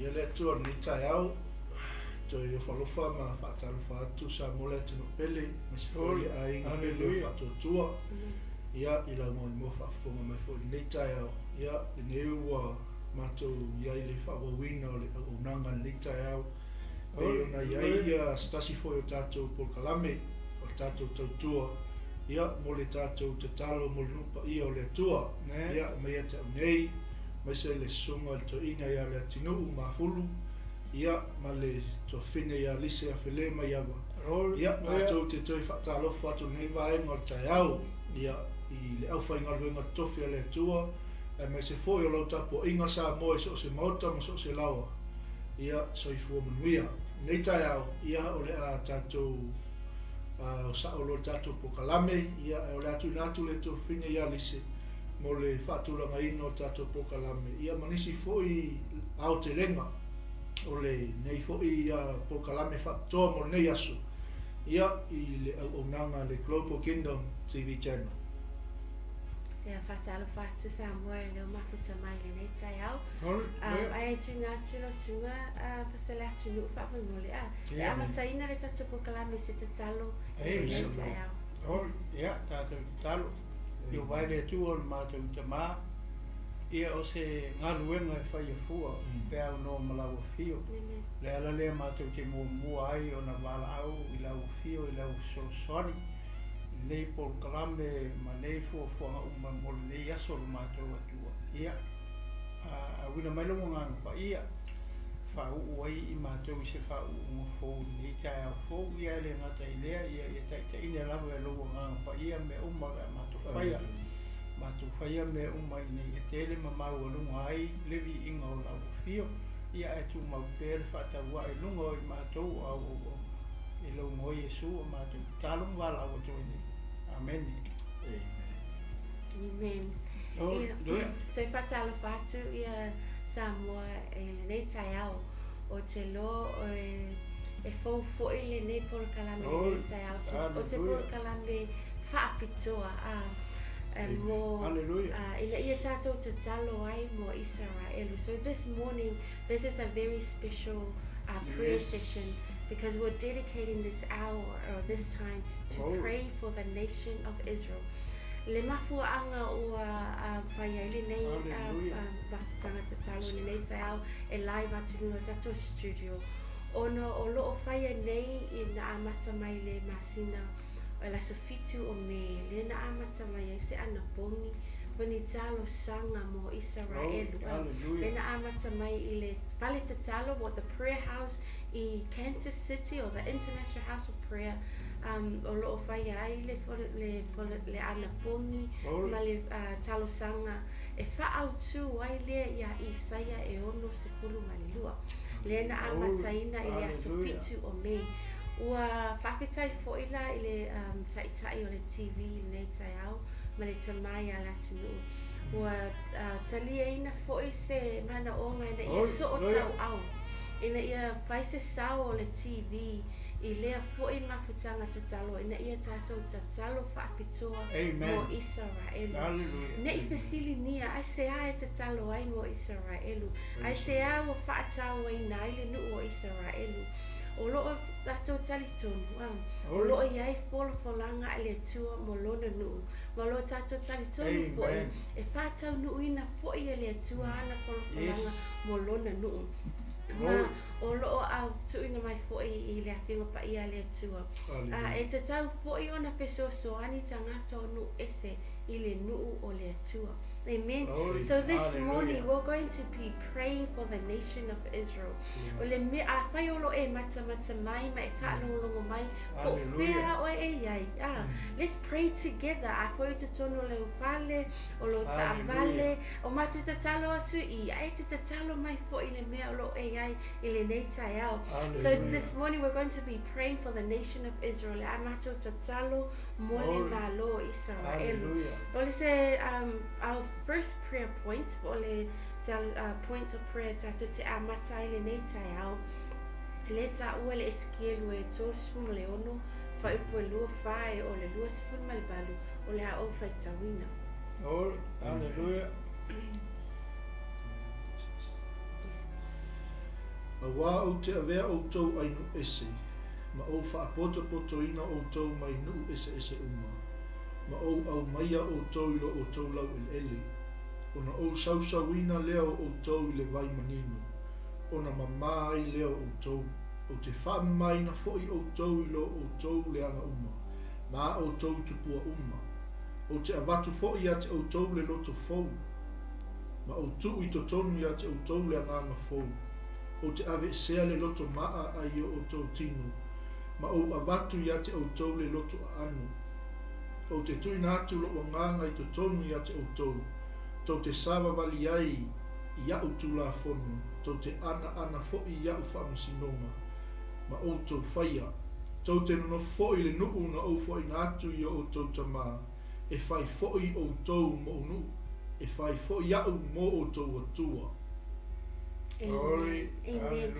Viia le Atua i lenei taeao, toe ofo alofa ma faatalofa atu Samoa le atunuu pele, aemaise foi le aiga pele o Faatuatua. Ia, i lau maimoa faafofoga mai foi i lenei taeao, ia, lenei ua matou i ai i le faaauauina o le auaunaga i lenei taeao, pei ona i ai ia se tasi foi o tatou polokalame o le tatou tautua, ia, mo le tatou tatalo mo le nuu paia o le Atua. Ia, mai ia te au nei, aemaise le Susuga i le Toeaina ia Leatinuu Mafulu, ia, ma le Tuafafine ia Lise Afele Maiava. Ia, matou te toe faatalofa atu i lenei vaega o le taeao, ia, i le aufaigaluega totofi a le Atua, aemaise foi o lau tapuaiga Samoa i so o se maota ma so o se laoa. Ia, soifua manuia. I lenei taeao, ia, o le a tatou o sao loa i le tatou polokalame, ia, ae o le a tuuina atu le tuafafine ia Lise mo le faatulagaina o le tatou polokalame, ia ma nisi foi aotelega o lenei foi polokalame faapitoa mo lenei aso, ia, i le auaunaga a le Global Kingdom TV Channel. Ia, faatalofa atu Samoa i leo mafuta mai i lenei taeao. Ae tuuina atu lau susuga Pastor Leatinuu faamolemole a. E amataina le tatou polokalame i se tatalo i lenei taeao. Ia, tatou tatalo. Ieova e le Atua o le matou Tama, ia o se galuega e faia fua pe aunoa ma lau afio. O le ala lea matou te muamua ai ona valaau i lau afio i lau fesoasoani i lenei polokalame ma nei fuafuaga uma mo lenei aso lo matou Atua. Ia, auina mai lou Agaga Paia, faauu ai i matou i se faauuga fou i lenei taeao fou. Ia e le gata i lea, ia ia taitaiina lava e lou Agaga Paia mea uma o le a matou faia. Matou faia mea uma ina ia tele ma maualuga ai le viiga o lau afio, ia ae tumau pea le faatauae i luga o i matou o au auauna. I lou Igoa Iesu o matou tatalo ma valaau atu ai nei. Amene. Amen. Ia, toe faatalofa atu ia Samoa i lenei taeao. Ou te loa e fou foi lenei polokalame i lenei taeao. O se polokalame faapitoa mo ina ia tatou tatalo ai mo Isaraelu. So this morning, this is a very special prayer session because we're dedicating this hour or this time to pray for the nation of Israel. Le mafuaaga ua fai ai lenei mafutaga tatalo i lenei taeao e live atu i luga o le tatou studio ona o lo o faia nei ina amata mai le masina o le aso 7 o Me lea na amata mai ai se anapogi ma ni talosaga mo Isaraelu lea na amata mai i le fale tatalo mo the prayer house i Kansas City or the International House of Prayer o lo o faia ai le le anapogi ma le talosaga e faaautu ai lea iā Isaia e 62, lea na amataina i le aso 7 o Me. Ua faafetai foi la i le Taitai o le TV i lenei taeao ma le Tama ia Leatinuu. Ua taliaina foi se manaoga ina ia sootauau, ina ia fai se sao o le TV i lea foi mafutaga tatalo ina ia tatou tatalo faapitoa mo Isaraelu. Ne i fesiligia, aisea e tatalo ai mo Isaraelu? Aisea ua faatauaina ai le nuu o Isaraelu? O lo o tatou talitonu, o lo o i ai folafolaga a le Atua mo Lona nuu, ma o lo o tatou talitonu foi e faataunuuina foi e le Atua ana folafolaga mo Lona nuu. Ma o lo o tuuina mai foi i le Afioga Paia a le Atua. A e tatau foi ona fesoasoani tagata o nuu ese i le nuu o le Atua. Amen. So this morning we're going to be praying for the nation of Israel. O le mea, afai o lo o e matamata mai ma e faalogologo mai, po o fea oe e i ai. Ah, let's pray together. Afai o i totonu o lou fale, o lou taavale, o matou tatalo atu i, a e te tatalo mai foi i le mea o lo o e i ai i lenei taeao. So this morning we're going to be praying for the nation of Israel. Le a matou tatalo mo le Malo o Isaraelu. O le se our first prayer point, po o le point of prayer tatou te amata ai lenei taeao, lea taua le Esekielu e 36, fuaiupu e 24 e o le 28, o le a ou faitauina. Hallelujah. Auā ou te avea outou ai nuu ese, ma ou faapotopotoina outou mai nuu eseese uma, ma ou aumaia outou i lo outou laueleele, ona ou sausauina lea o outou i le vai manino, ona mamā ai lea o outou. Ou te faamamaina foi outou i lo outou leaga uma, ma a outou tupua uma. Ou te avatu foi ia te outou le loto fou, ma ou tuu i totonu ia te outou le agaga fou. Ou te aveesea le loto maa ai i o outou tino, ma ou avatu ia te outou le loto aano. Ou te tuuina atu lou agaga i totonu ia te outou, tou te savavali ai i aʻu tulafono, tou te anaana foi i aʻu faamasinoga, ma outou faia. Tou te nonofo foi i le nuu na ou foaiina atu i o outou tamā, e fai foi outou moʻu nuu, e fai foi aʻu mo outou Atua. Amen. Amen.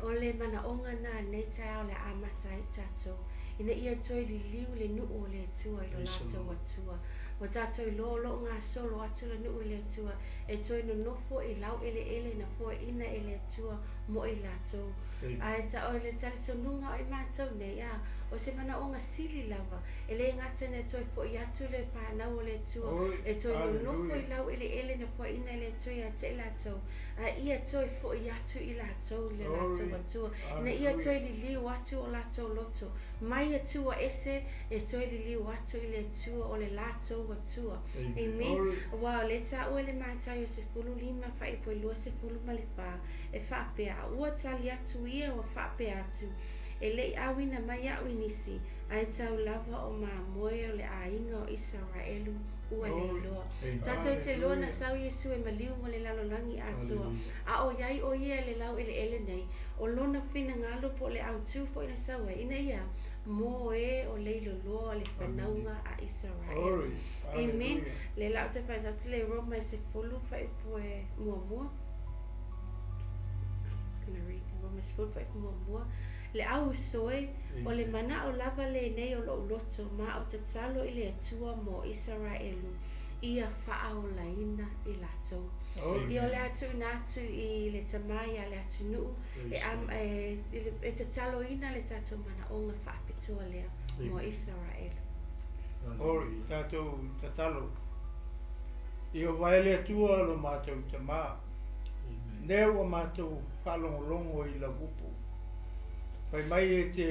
O le manaoga na lenei taeao o le a amata ai tatou, ina ia toe liliu le nuu o le Atua i lo latou Atua. Ua tatou iloa o lo o gasolo atu le nuu i le Atua e toe nonofo i laueleele na foaiina e le Atua mo i latou. Ae ta, o le talitonuga o i matou nei, a, o se manaoga sili lava, e le gata ina toe fo'i atu le fanau o le Atua e toe nonofo i laueleele na foaiina e le Atua ia te i latou, a ia toe fo'i atu i latou i le latou Atua, ina ia toe liliu atu o latou loto mai Atua ese e toe liliu atu i le Atua o le latou Atua. Amen. Aua o lea e taua i le Mataio 15 faaipu e 24, e faapea, A ua tali atu ia ua faapea atu, E le i auina mai aʻu i nisi, ae tau lava o mamoe o le aiga o Isaraelu ua le iloa. Tatou te iloa na sau Iesu e maliu mo le lalolagi atoa, a ʻoiai ʻo ia e le laueleele nei, o lona finagalo po o le autū foi na sau ai, ina ia mo e o leiloloa o le fanauga a Isaraelu. Amen. Le la ou te whai atu le Roma e 10 faaiupu e muamua. Just gonna read Roma 10 faaiupu muamua. Le au uso e, o le manao lava lenei o lou loto ma o tatalo i le Atua mo Isaraelu, ia faaolaina i latou. Ia o le a tuuina atu i le Tama ia le atunuu e, e, e tataloina le tatou manaoga faapitoa lea mo Isaraelu. Oi, tatou tatalo. Ieova e le Atua lo matou Tamā, lea ua matou faalogologo i lau upu. Fai mai e te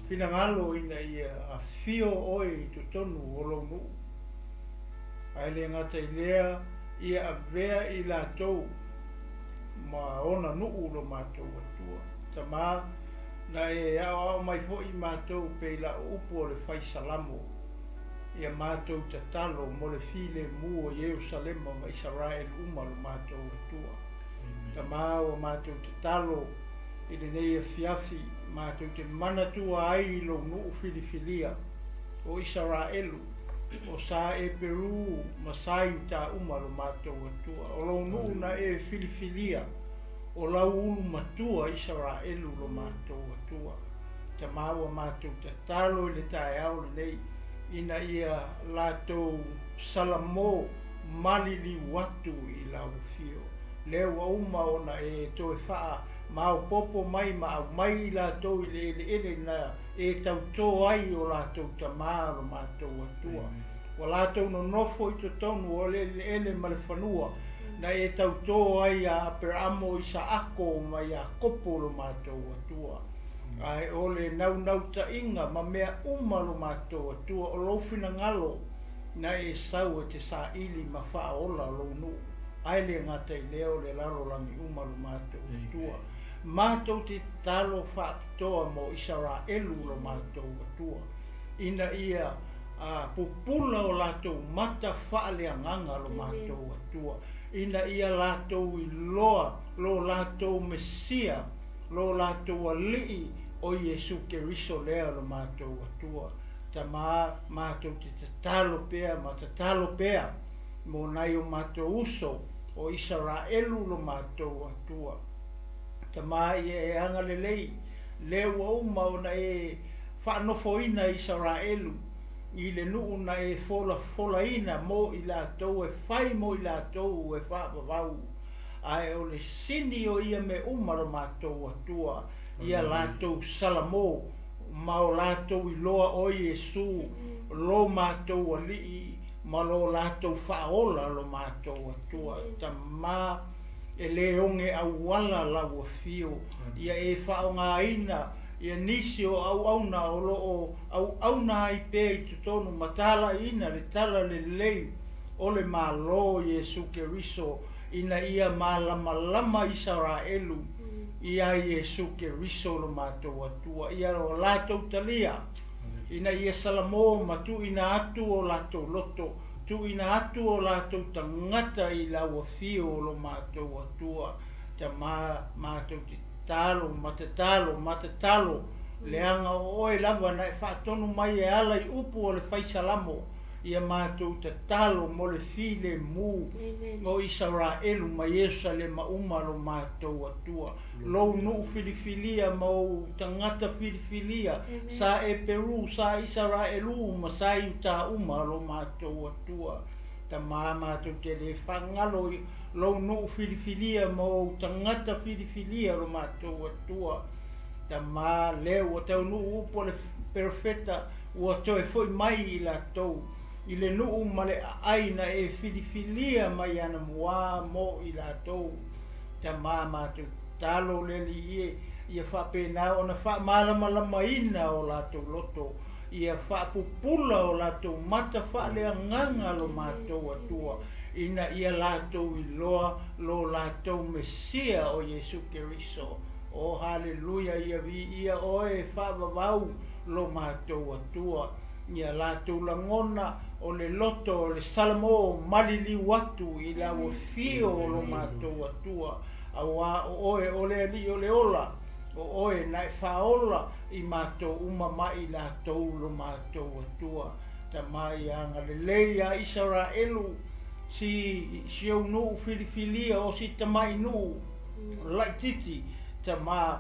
finagalo ina ia afio oe i totonu o lou nuu, ae le gata i lea ia avea i latou ma ona nuu lo matou Atua. Tamā, na e aoao mai foi matou pei la'u upu o le fai Salamo, ia matou tatalo mo le filemu o Ierusalema ma Isaraelu uma lo matou Atua. Tamā, ua matou tatalo i lenei afiafi, matou te manatua ai i lou nuu filifilia, o Isaraelu, o sa Eperu ma sa Iutā uma lo matou Atua, o lou nuu na e filifilia, o lau ulu matua Isaraelu lo matou Atua. Tamā, ua matou tatalo i le taeao lenei, ina ia latou salamo maliliu atu i lau afio. Lea ua uma ona e toe faamaopoopo mai ma aumai i latou i le eleele na e tautō ai o latou tamā lo matou Atua. Ua latou nonofo i totonu o le eleele ma le fanua na e tautō ai iā Aperaamo, Isaako ma Iakopo lo matou Atua. Ae o le naunautaiga ma mea uma lo matou Atua o lou finagalo na e sau e te saili ma faaola lou nuu, ae le gata i lea o le lalolagi uma lo matou Atua. Matou te tatalo faapitoa mo Isaraelu lo matou Atua, ina ia pupula o latou mata faaleagaga lo matou Atua, ina ia latou iloa lo latou Mesia, lo latou Alii o Iesu Keriso lea lo matou Atua. Tamā, matou te tatalo pea ma tatalo pea mo nai o matou uso o Isaraelu lo matou Atua. Tamā, ia e agalelei, lea ua uma ona e faanofoina Isaraelu i le nuu na e folafolaina mo i latou e fai mo i latou e faavavau. Ae o le sini o ia mea uma lo matou Atua, ia latou salamo ma o latou iloa o Iesu lo matou Alii ma lo latou Faaola lo matou Atua. Tama, e lē oge auala lau afio, ia e faaaogaina ia nisi o auauna o loo auauna ai pea i totonu ma talaiina le tala lelei o le Malo Iesu Keriso, ina ia malamalama Isaraelu iā Iesu Keriso lo matou Atua. Ia o latou talia, ina ia salamo ma tuuina atu o latou loto, tuuina atu o latou tagata i lau afio o lo matou Atua. Tamā, matou te tatalo ma tatalo ma tatalo, leaga o oe lava na e faatonu mai e ala i upu o le faisalamo, ia matou tatalo mo le filemu o Isaraelu ma Ierusalema uma lo matou Atua, lou nuu filifilia ma ou tagata filifilia, sa Eperu, sa Isaraelu ma sa Iutā uma lo matou Atua. Tamā, matou te lē faagalo lou nuu filifilia ma ou tagata filifilia lo matou Atua. Tamā, lea ua taunuu upu a le perofeta, ua toe foi mai i latou i le nuu ma le aai na e filifilia mai anamuā mo i latou. Tamā, matou tatalo le Alii e, ia faapena ona faamalamalamaina o latou loto, ia faapupula o latou mata faaleagaga lo matou Atua, ina ia latou iloa lo latou Mesia o Iesu Keriso. O haleluia, ia viia oe e faavavau lo matou Atua. Ia latou lagona o le loto o le salamo maliliu atu i lau afio o lo matou Atua, auā o oe o le Alii o le ola, o oe na e faaola i matou uma ma i latou lo matou Atua. Tamā, ia agalelei iā Isaraelu, si si ou nuu filifilia, o si tamaʻi nuu laitiiti. Tamā,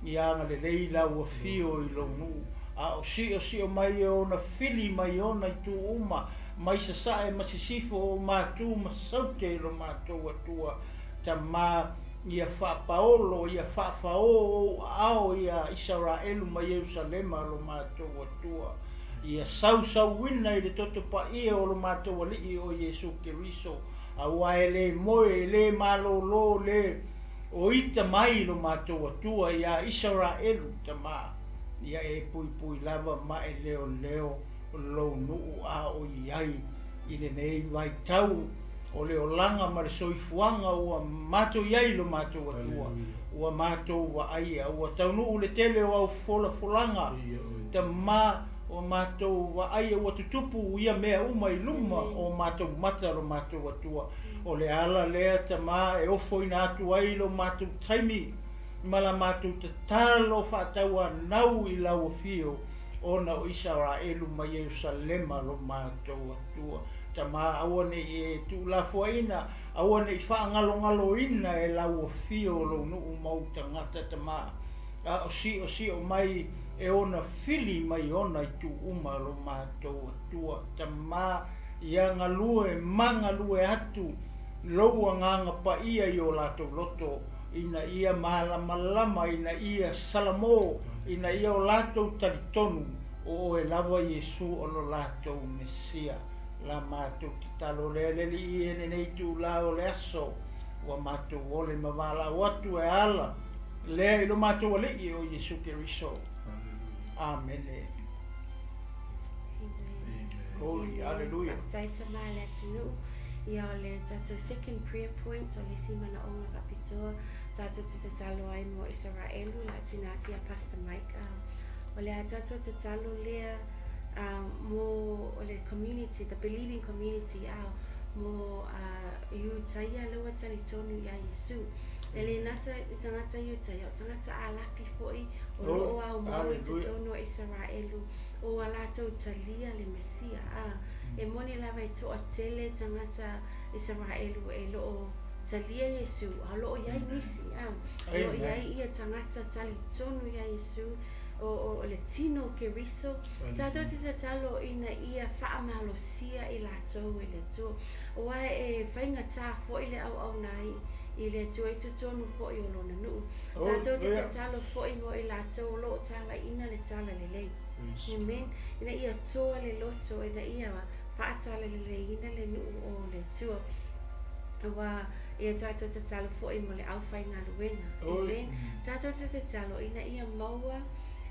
ia agalelei lau afio i lou nuu, a o siosio mai e ona fili mai ona itu uma, mai sasae ma sisifo, o matu ma saute lo matou Atua. Tamā, ia faapaolo, ia faafaō ou aao iā Isaraelu ma Ierusalema lo matou Atua. Ia sausauina i le toto paia o lo matou Alii o Iesu Keriso, auā e lē moe, e lē malōlō le o ita mai lo matou Atua iā Isaraelu. Tamā, ia e puipui lava ma e leoleo lou nuu a o i ai i lenei vaitau o le olaga ma le soifuaga ua matou i ai lo matou Atua, ua matou vaaia ua taunuu le tele o au folafolaga. Tamā, ua matou vaaia ua tutupu ia mea uma i luma o matou mata lo matou Atua. O le ala lea, Tamā, e ofoina atu ai lo matou taimi ma la matou tatalo faatauanau i lau afio ona o Isaraelu ma Ierusalema lo matou Atua. Tamā, aua nei e tuulafoaina, aua nei faagalogaloina e lau afio o lou nuu ma ou tagata. Tamā, a o siosio mai e ona fili mai ona itu uma lo matou Atua. Tamā, ia galue ma galue atu lou agaga paia i o latou loto, ina ia malamalama, ina ia salamo, ina ia o latou talitonu o oe lava Iesu o lo latou Mesia. La matou tatalo lea le Alii e lenei itulā o le aso, ua matou ole ma valaau atu e ala lea i lo matou Alii o Iesu Keriso. Amene. Glory, hallelujah. Faafetai, Tamā le atunuu. Ia, o le tatou second prayer point, o le isi manaoga faapitoa tatou te tatalo ai mo Isaraelu, le atuina atu ia Pastor Mike. O le a tatou tatalo lea mo o le community, the believing community, mo Iutaia lea ua talitonu iā Iesu. E le nata i tagata Iutaia, o tagata Alapi foi o loo aumau i totonu o Isaraelu, o ua latou talia le Mesia. E moni lava e toatele tagata Isaraelu e loo talia Iesu, a o loo i ai nisi, o loo i ai ia tagata talitonu iā Iesu, o le tino o Keriso. Tatou te tatalo ina ia faamalosia i latou e le Atua, auā e faigata foi le auauna ai i le Atua i totonu foi o lona nuu. Tatou te tatalo foi mo i latou o lo o talaiina le talalelei. Amen. Ina ia toa le loto, ina ia faatalaleleiina le nuu o le Atua. Aua ia tatou tatalo foi mo le aufaigaluega. Amen. Tatou te tatalo ina ia maua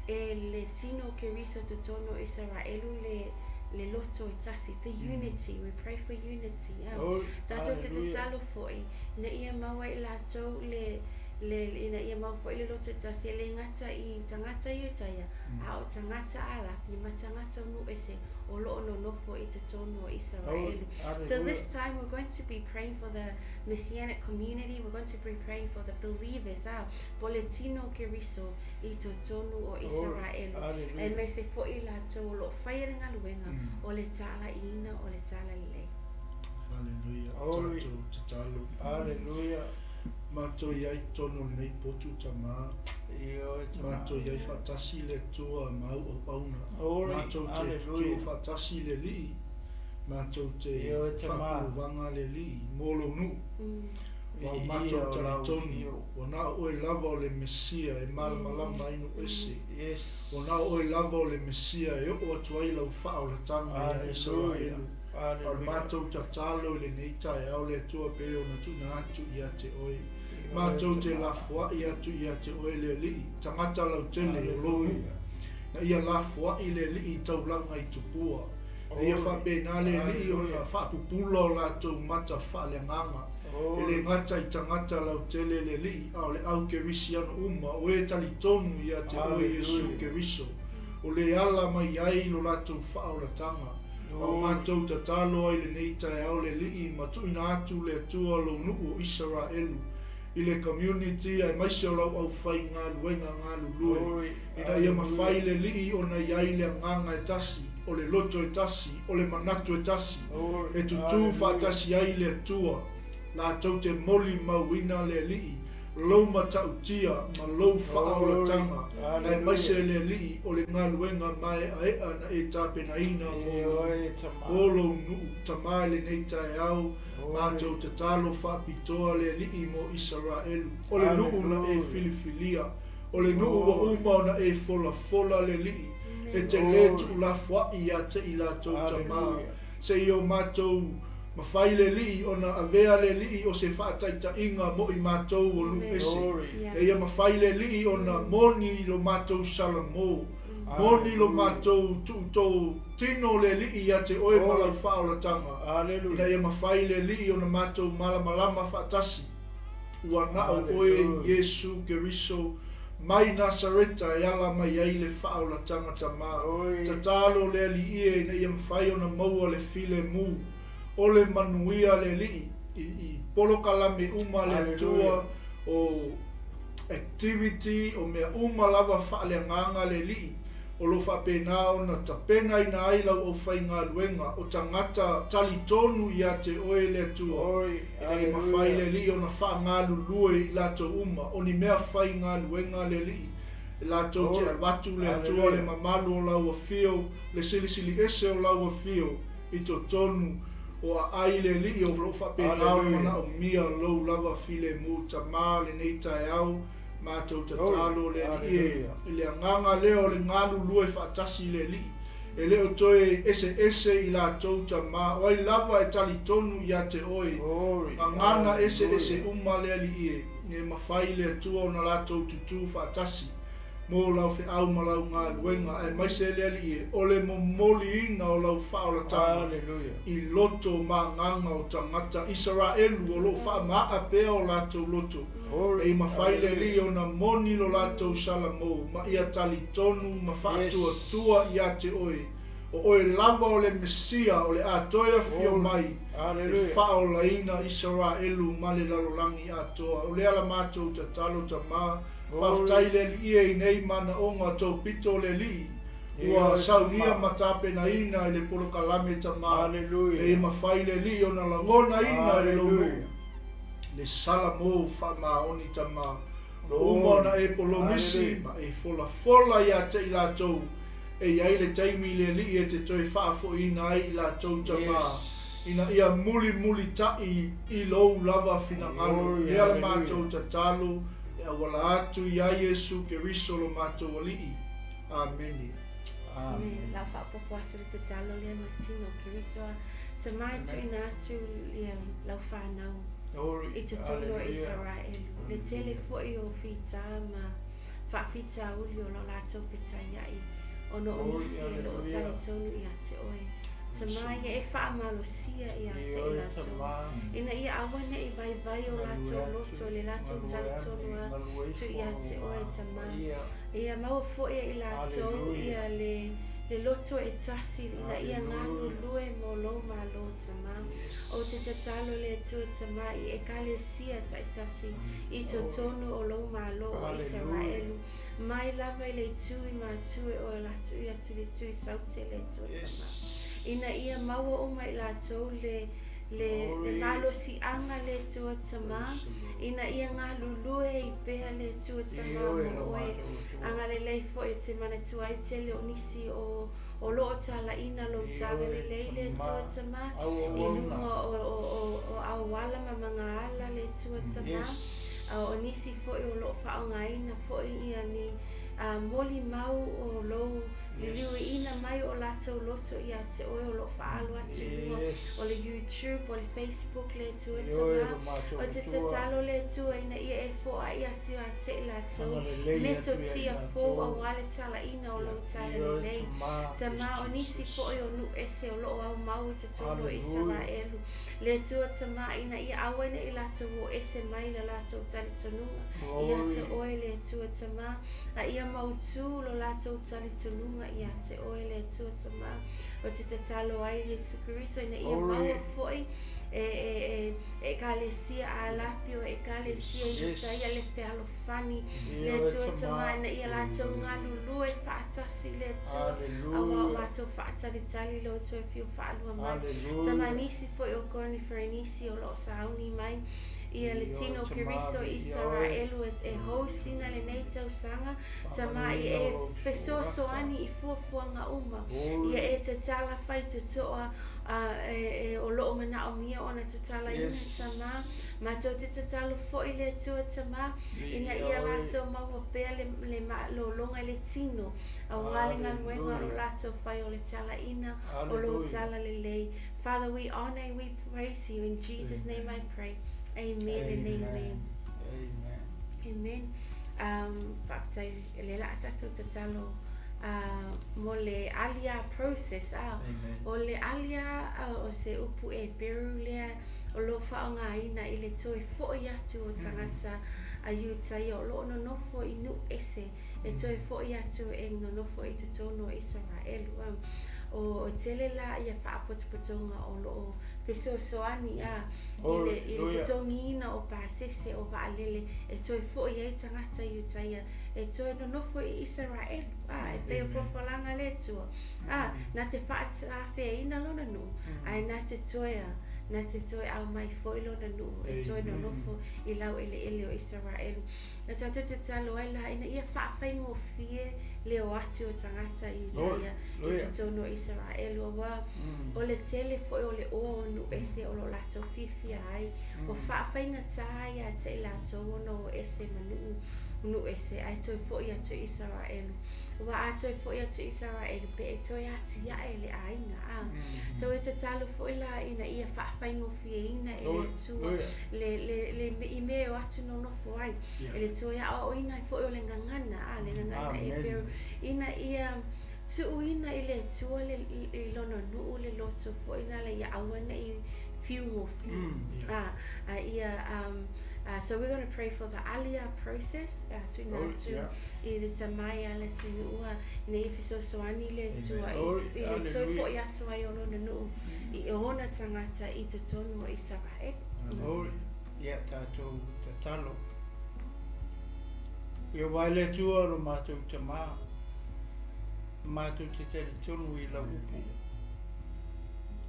e le tino o Keriso totonu o Isaraelu le le loto e tasi, the unity, we pray for unity. Tatou te tatalo foi ina ia maua e i latou le le ina ia maua foi le loto e tasi e le gata i tagata Iutaia, a o tagata Arapi ma tagata o nuu ese o lo o nonofo i totonu o Isaraelu. So this time we're going to be praying for the Messianic community, we're going to be praying for the believers, a po le tino o Keriso i totonu o Isaraelu, aemaise foi i latou o lo o faia le galuega o le talaiina o le talalelei. Haleluia, tatou tatalo. Haleluia. Matou i ai totonu o lenei potu Tama. Ioe Tama. Matou i ai faatasi le Atua ma au auauna. Matou te tutū faatasi le Alii. Matou te faapuluvaga le Alii mo lou nuu. Ua matou talitonu, ua na o oe lava o le Mesia e malamalama ai nuu ese. Ua na o oe lava o le Mesia e oo atu ai lau faaolataga ia Isaraelu. A o le matou tatalo i lenei taeao le Atua pei ona tuuina atu ia te oe. Matou te lafoai atu ia te oe le Alii, tagata lautele o lou nuu. Na ia lafoai le Alii i taulaga i tupua. Na ia faapena le Alii ona faapupula o latou mata faaleagaga. E le gata i tagata lautele le Alii, a o le au Kerisiano uma o e talitonu ia te oe Iesu Keriso, o le ala mai ai lo latou faaolataga. A o matou tatalo ai lenei taeao le Alii ma tuuina atu le Atua lou nuu o Isaraelu i le community aemaise o lau aufaigaluega galulue ina ia mafai le Alii ona i ai le agaga e tasi, o le loto e tasi, o le manatu e tasi, e tutū faatasi ai le Atua latou te molimauina le Alii lou matautia ma lou faaolataga, aemaise le Alii o le galuega maeaea na e tapenaina mo lou nuu. Tama i lenei taeao, matou tatalo faapitoa le Alii mo Isaraelu, o le nuu na e filifilia, o le nuu ua uma ona e folafola le Alii, e te lē tuulafoai ia te i latou tama. Se i o matou mafai le Alii ona avea le Alii o se faataitaiga mo i matou o nuu ese. Ina ia mafai le Alii ona moni lo matou salamo, moni lo matou tuutou tino le Alii ia te oe ma lau faaolataga, ina ia mafai le Alii ona matou malamalama faatasi. Ua na o oe Iesu Keriso mai Nasareta e ala mai ai le faaolataga Tama. Tatalo le Alii e ina ia mafai ona maua le filemu o le manuia le Alii i polokalame uma a le Atua o activity o mea uma lava faaleagaga le Alii o lo o faapena ona tapenaina ai lau aufaigaluega o tagata talitonu ia te oe le Atua, ina ia mafai le Alii ona faagalulue i latou uma o ni mea faigaluega le Alii, e latou te avatu le Atua le mamalu o lau afio, le silisili ese o lau afio i totonu o aai le Alii o lo o faapena ona manaomia lou lava filemu Tama lenei taeao. Matou tatalo le Alii e, i le agaga lea o le galulue faatasi i le Alii, e le o toe eseese i latou tama, o ai lava e talitonu ia te oe, gagana eseese uma le Alii e, e mafai le Atua ona latou tutū faatasi mo lau feau ma lau galuega, aemaise le Alii e, o le momoliina o lau faaolataga i loto ma agaga o tagata Isaraelu o lo o faamaaa pea o latou loto. E mafai le Alii ona moni lo latou salamo ma ia talitonu ma faatuatua ia te oe, o oe lava o le Mesia o le a toe afio mai e faaolaina Isaraelu ma le lalolagi atoa. O lea la matou tatalo, Tama, faafetai le Alii e i nei manaoga topito le Alii ua saunia ma tapenaina i le polokalame, Tama, e mafai le Alii ona lagonaina e lou nuu. Le salamo faamaoni tama ua uma ona e polomisi ma e folafola ia te i latou, e i ai le taimi i le Alii e te toe faafoiina ai i latou tama. Ina ia mulimulitaʻi i lou lava finagalo. Lea la matou tatalo e auala atu iā Iesu Keriso lo matou Alii. Amene. Amene. La faaopoopo atu le tatalo lea ma le tino o Keriso a Tama e tuuina atu ia lau fanau i totonu o Isaraelu, le tele foi o fita ma faafitauli o lo latou fetaiaʻi ona o nisi e lo o talitonu ia te oe. Tama ia e faamalosia ia te i latou, ina ia aua ne i vaivai o latou loto i le latou talitonu atu ia te oe, Tama. Ia maua foi e i latou ia le le loto e tasi ina ia galulue mo lou Malo, Tama. Ou te tatalo le Atua, Tama, i Ekalesia taitasi i totonu o lou Malo o Isaraelu, mai lava i le itu i Matu e oe atu i atu le itu i Saute le Atua, Tama, ina ia maua uma i latou le le le malosiaga le Atua, Tama, ina ia galulue ai pea le Atua, Tama, mo oe. Agalelei foi e te manatua ai tele o nisi o o lo o talaina lou tagalelei le Atua, Tama, i luga o o o o auala ma magaala le Atua, Tama, a o nisi foi o lo o faaaogaina foi ia ni a molimau o lou liliuiina mai o latou loto ia te oe o lo o faaalo atu i luga o le YouTube o le Facebook le Atua, Tama. O te tatalo le Atua ina ia e foai atu ia te i latou metotia fou auā le talaina o lou talalelei. Tama, o nisi foi o nuu ese o lo o aumau i totonu o Isaraelu, le Atua, Tama, ina ia aua ne i latou o ese mai le latou talitonuga ia te oe, le Atua, Tama, a ia mautū lo latou talitonuga ia te oe, le Atua, Tama. O te tatalo ai Iesu Keriso ina ia maua foi e e e Ekalesia Alapi o Ekalesia i uta ia le fealofani le Atua Tama ina ia latou galulue faatasi le Atua auā o matou faatalitali lo toe fiu faalua mai Tama nisi foi o Koniferenisi o lo o sauni mai ia le tino o Keriso i Isaraelu e host ina lenei tausaga Tama ia e fesoasoani i fuafuaga uma ia e tatala faitotoa a e, e, o lo o manaomia ona tatalaina, Tama. Matou te tatalo foi le Atua, Tama, ina ia latou maua pea le, le maalologa i le tino, auā le galuega o lo latou fai o le talaina o lou talalelei. Father, we honor and we praise you. In Jesus' name I pray. Amen and amen. Amen. Amen. Faafetai le la a tatou tatalo mo le Aliyah process. O le Aliyah o se upu Eperu lea o lo o faaaogaina i le toe foʻi atu o tagata a Iutaia o lo o nonofo i nuu ese e toe foʻi atu e nonofo i totonu o Isaraelu. O tele la ia faapotopotoga o lo o fesoasoani a i le i le totogiina o pasese o vaalele e toe foʻi ai tagata Iutaia e toe nonofo i Isaraelu, a e pei o folafolaga a le Atua, a na te faatafeaina lona nuu, ae na te toe a na te toe aumai foi lona nuu e toe nonofo i laueleele o Isaraelu. E tatou te tatalo ai la ina ia faafaigofie le o atu o tagata Iutaia i totonu o Isaraelu, auā o le tele foi o le oa o nuu ese o lo o latou fiafia ai, ua faafaigatā ia te i latou ona o ese ma nuu nuu ese ae toe foʻi atu i Isaraelu. Ua a toe foʻi atu i Isaraelu pe e toe atiae le aiga a. So e tatalo foi la ina ia faafaigofieina e le Atua le le le i mea e o atu nonofo ai e le toe aoaoina ai foi o le gagana a le gagana e ina ia tuuina i le Atua le i lona nuu le loto foi na le ia aua ne i fiugofie a a ia so we're going to pray for the Aliyah process tuuina atu i le tamai a le atunuu a ina ia fesoasoani le Atua i le toe foʻi atu ai o lona nuu i ona tagata i totonu o Isaraelu. Ia tatou tatalo. Ia uae le Atua lo matou Tama, matou te talitonu i lau upu.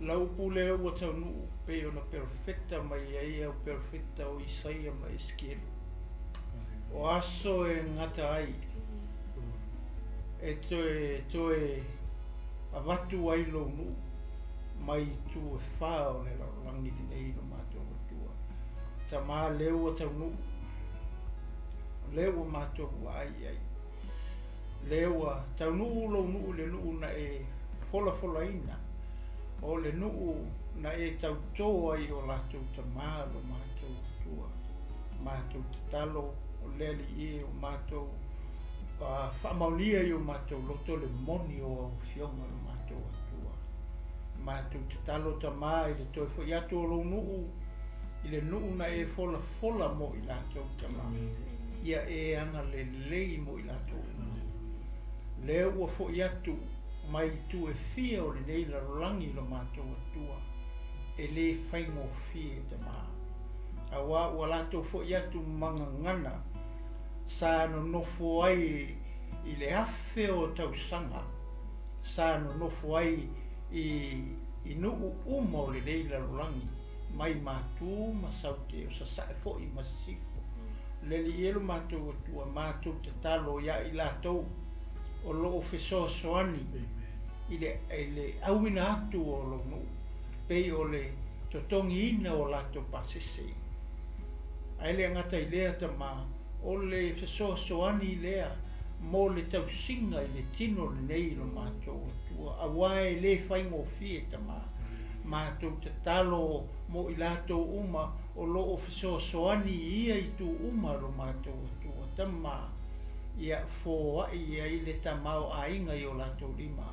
Lau upu lea ua taunuu pei ona perofeta mai ai au perofeta o Isaia ma Esekielu. O aso e gata ai e toe toe avatu ai lou nuu mai itu e fā o le lalolagi lenei lo matou Atua. Tamā lea ua taunuu, lea ua matou vaai i ai, lea ua taunuu lou nuu i le nuu na e folafolaina, o le nuu na e tautō ai i o latou tamā lo matou Atua. Matou tatalo o le Alii e, o matou faamaonia i o matou loto le moni o au Afioga lo matou Atua. Matou tatalo tamā i le toe fo'i atu o lou nuu i le nuu na e folafola mo i latou tamā. Ia e agalelei mo i latou uma. Lea ua fo'i atu mai itu e fia o lenei lalolagi lo matou Atua, e lē faigofie tamā. Auā ua latou fo'i atu ma gagana sa nonofo ai i le afe o tausaga, sa nonofo ai i i nuu uma o lenei lalolagi, mai Matu ma Saute o Sasae foi ma Sisifo. Le Alii e lo matou Atua, matou tatalo ia i latou o loo fesoasoani i le i le auina atu o lou nuu, pei o le totogiina o latou pasese. Ae le gata i lea tamā, o le fesoasoani lea mo le tausiga i le tino lenei lo matou Atua, auā e lē faigofie tamā. Matou tatalo mo i latou uma o loo fesoasoani i ia itu uma lo matou Atua, tamā, ia foai ai le tamaoaiga i o latou lima,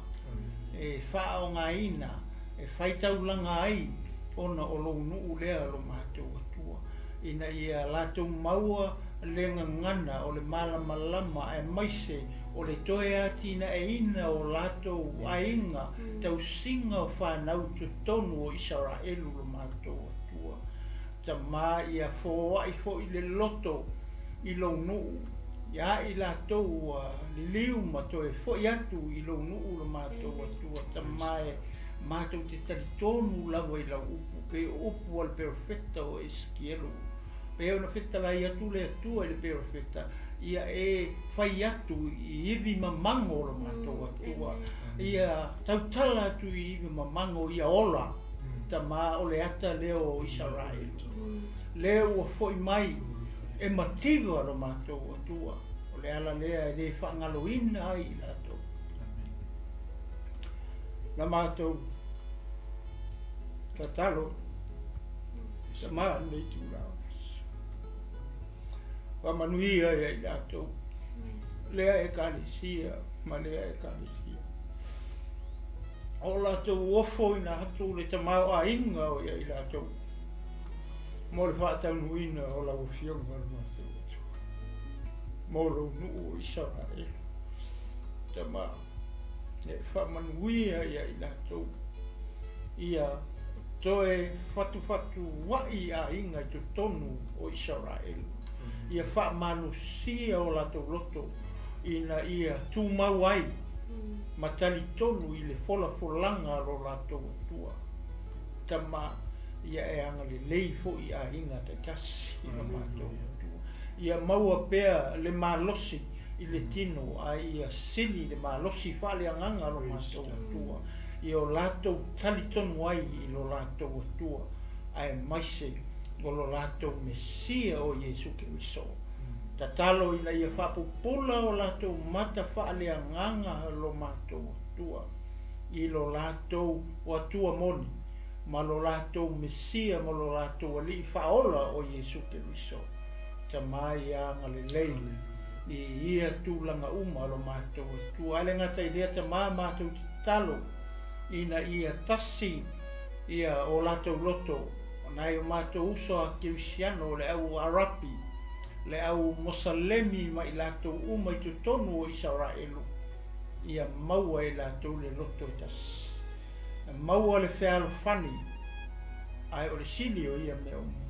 e faaaogaina e faitaulaga ai ona o lou nuu lea lo matou Atua, ina ia latou maua le gagana o le malamalama aemaise o le toe atinaeina o latou aiga, tausiga o fanau i totonu o Isaraelu lo matou Atua. Tamā, ia foai foi le loto i lou nuu ia i latou ua liliu ma toe fo'i atu i lou nuu lo matou Atua. Tamā e, matou te talitonu lava i lau upu, pei o upu a le perofeta o Esikielu, pei ona fetalai atu le Atua i le perofeta, ia e fai atu i ivi mamago o lo matou Atua, ia tautala atu i ivi mamago ia ola. Tamā, o le ata lea o Isaraelu, lea ua fo'i mai e mativa lo matou Atua, o le ala lea e lē faagaloina ai i latou. Na matou tatalo tamā lenei itulā o le aso, faamanuia ia i latou lea Ekalesia ma lea Ekalesia, o latou ofoina atu le tamaoaiga o ia i latou mo le faataunuuina o lau Afioga lo matou Atua, mo lou nuu o Isaraelu. Tamā, e faamanuia ia i latou, ia toe fatufatua'i aiga i totonu o Isaraelu, ia faamalosia o latou loto ina ia tumau ai ma talitonu i le folafolaga a lo latou Atua. Tamā, ia e agalelei foi aiga taitasi i lo matou Atua, ia maua pea le malosi i le tino, ae ia sili le malosi faaleagaga lo matou Atua, ia o latou talitonu ai i lo latou Atua aemaise o lo latou Mesia o Iesu Keriso. Tatalo ina ia faapupula o latou mata faaleagaga lo matou Atua i lo latou Atua moni ma lo latou Mesia ma lo latou Alii faaola o Iesu Keriso. Tamā, ia agalelei i ia tulaga uma lo matou Atua. Ae le gata i lea tamā, matou tatalo ina ia tasi ia o latou loto, o nai o matou uso a Kerisiano, le au Arapi, le au Mosalemi ma i latou uma i totonu o Isaraelu, ia maua e latou le loto e tasi, e maua le fealofani, ae o le sili o ia mea uma,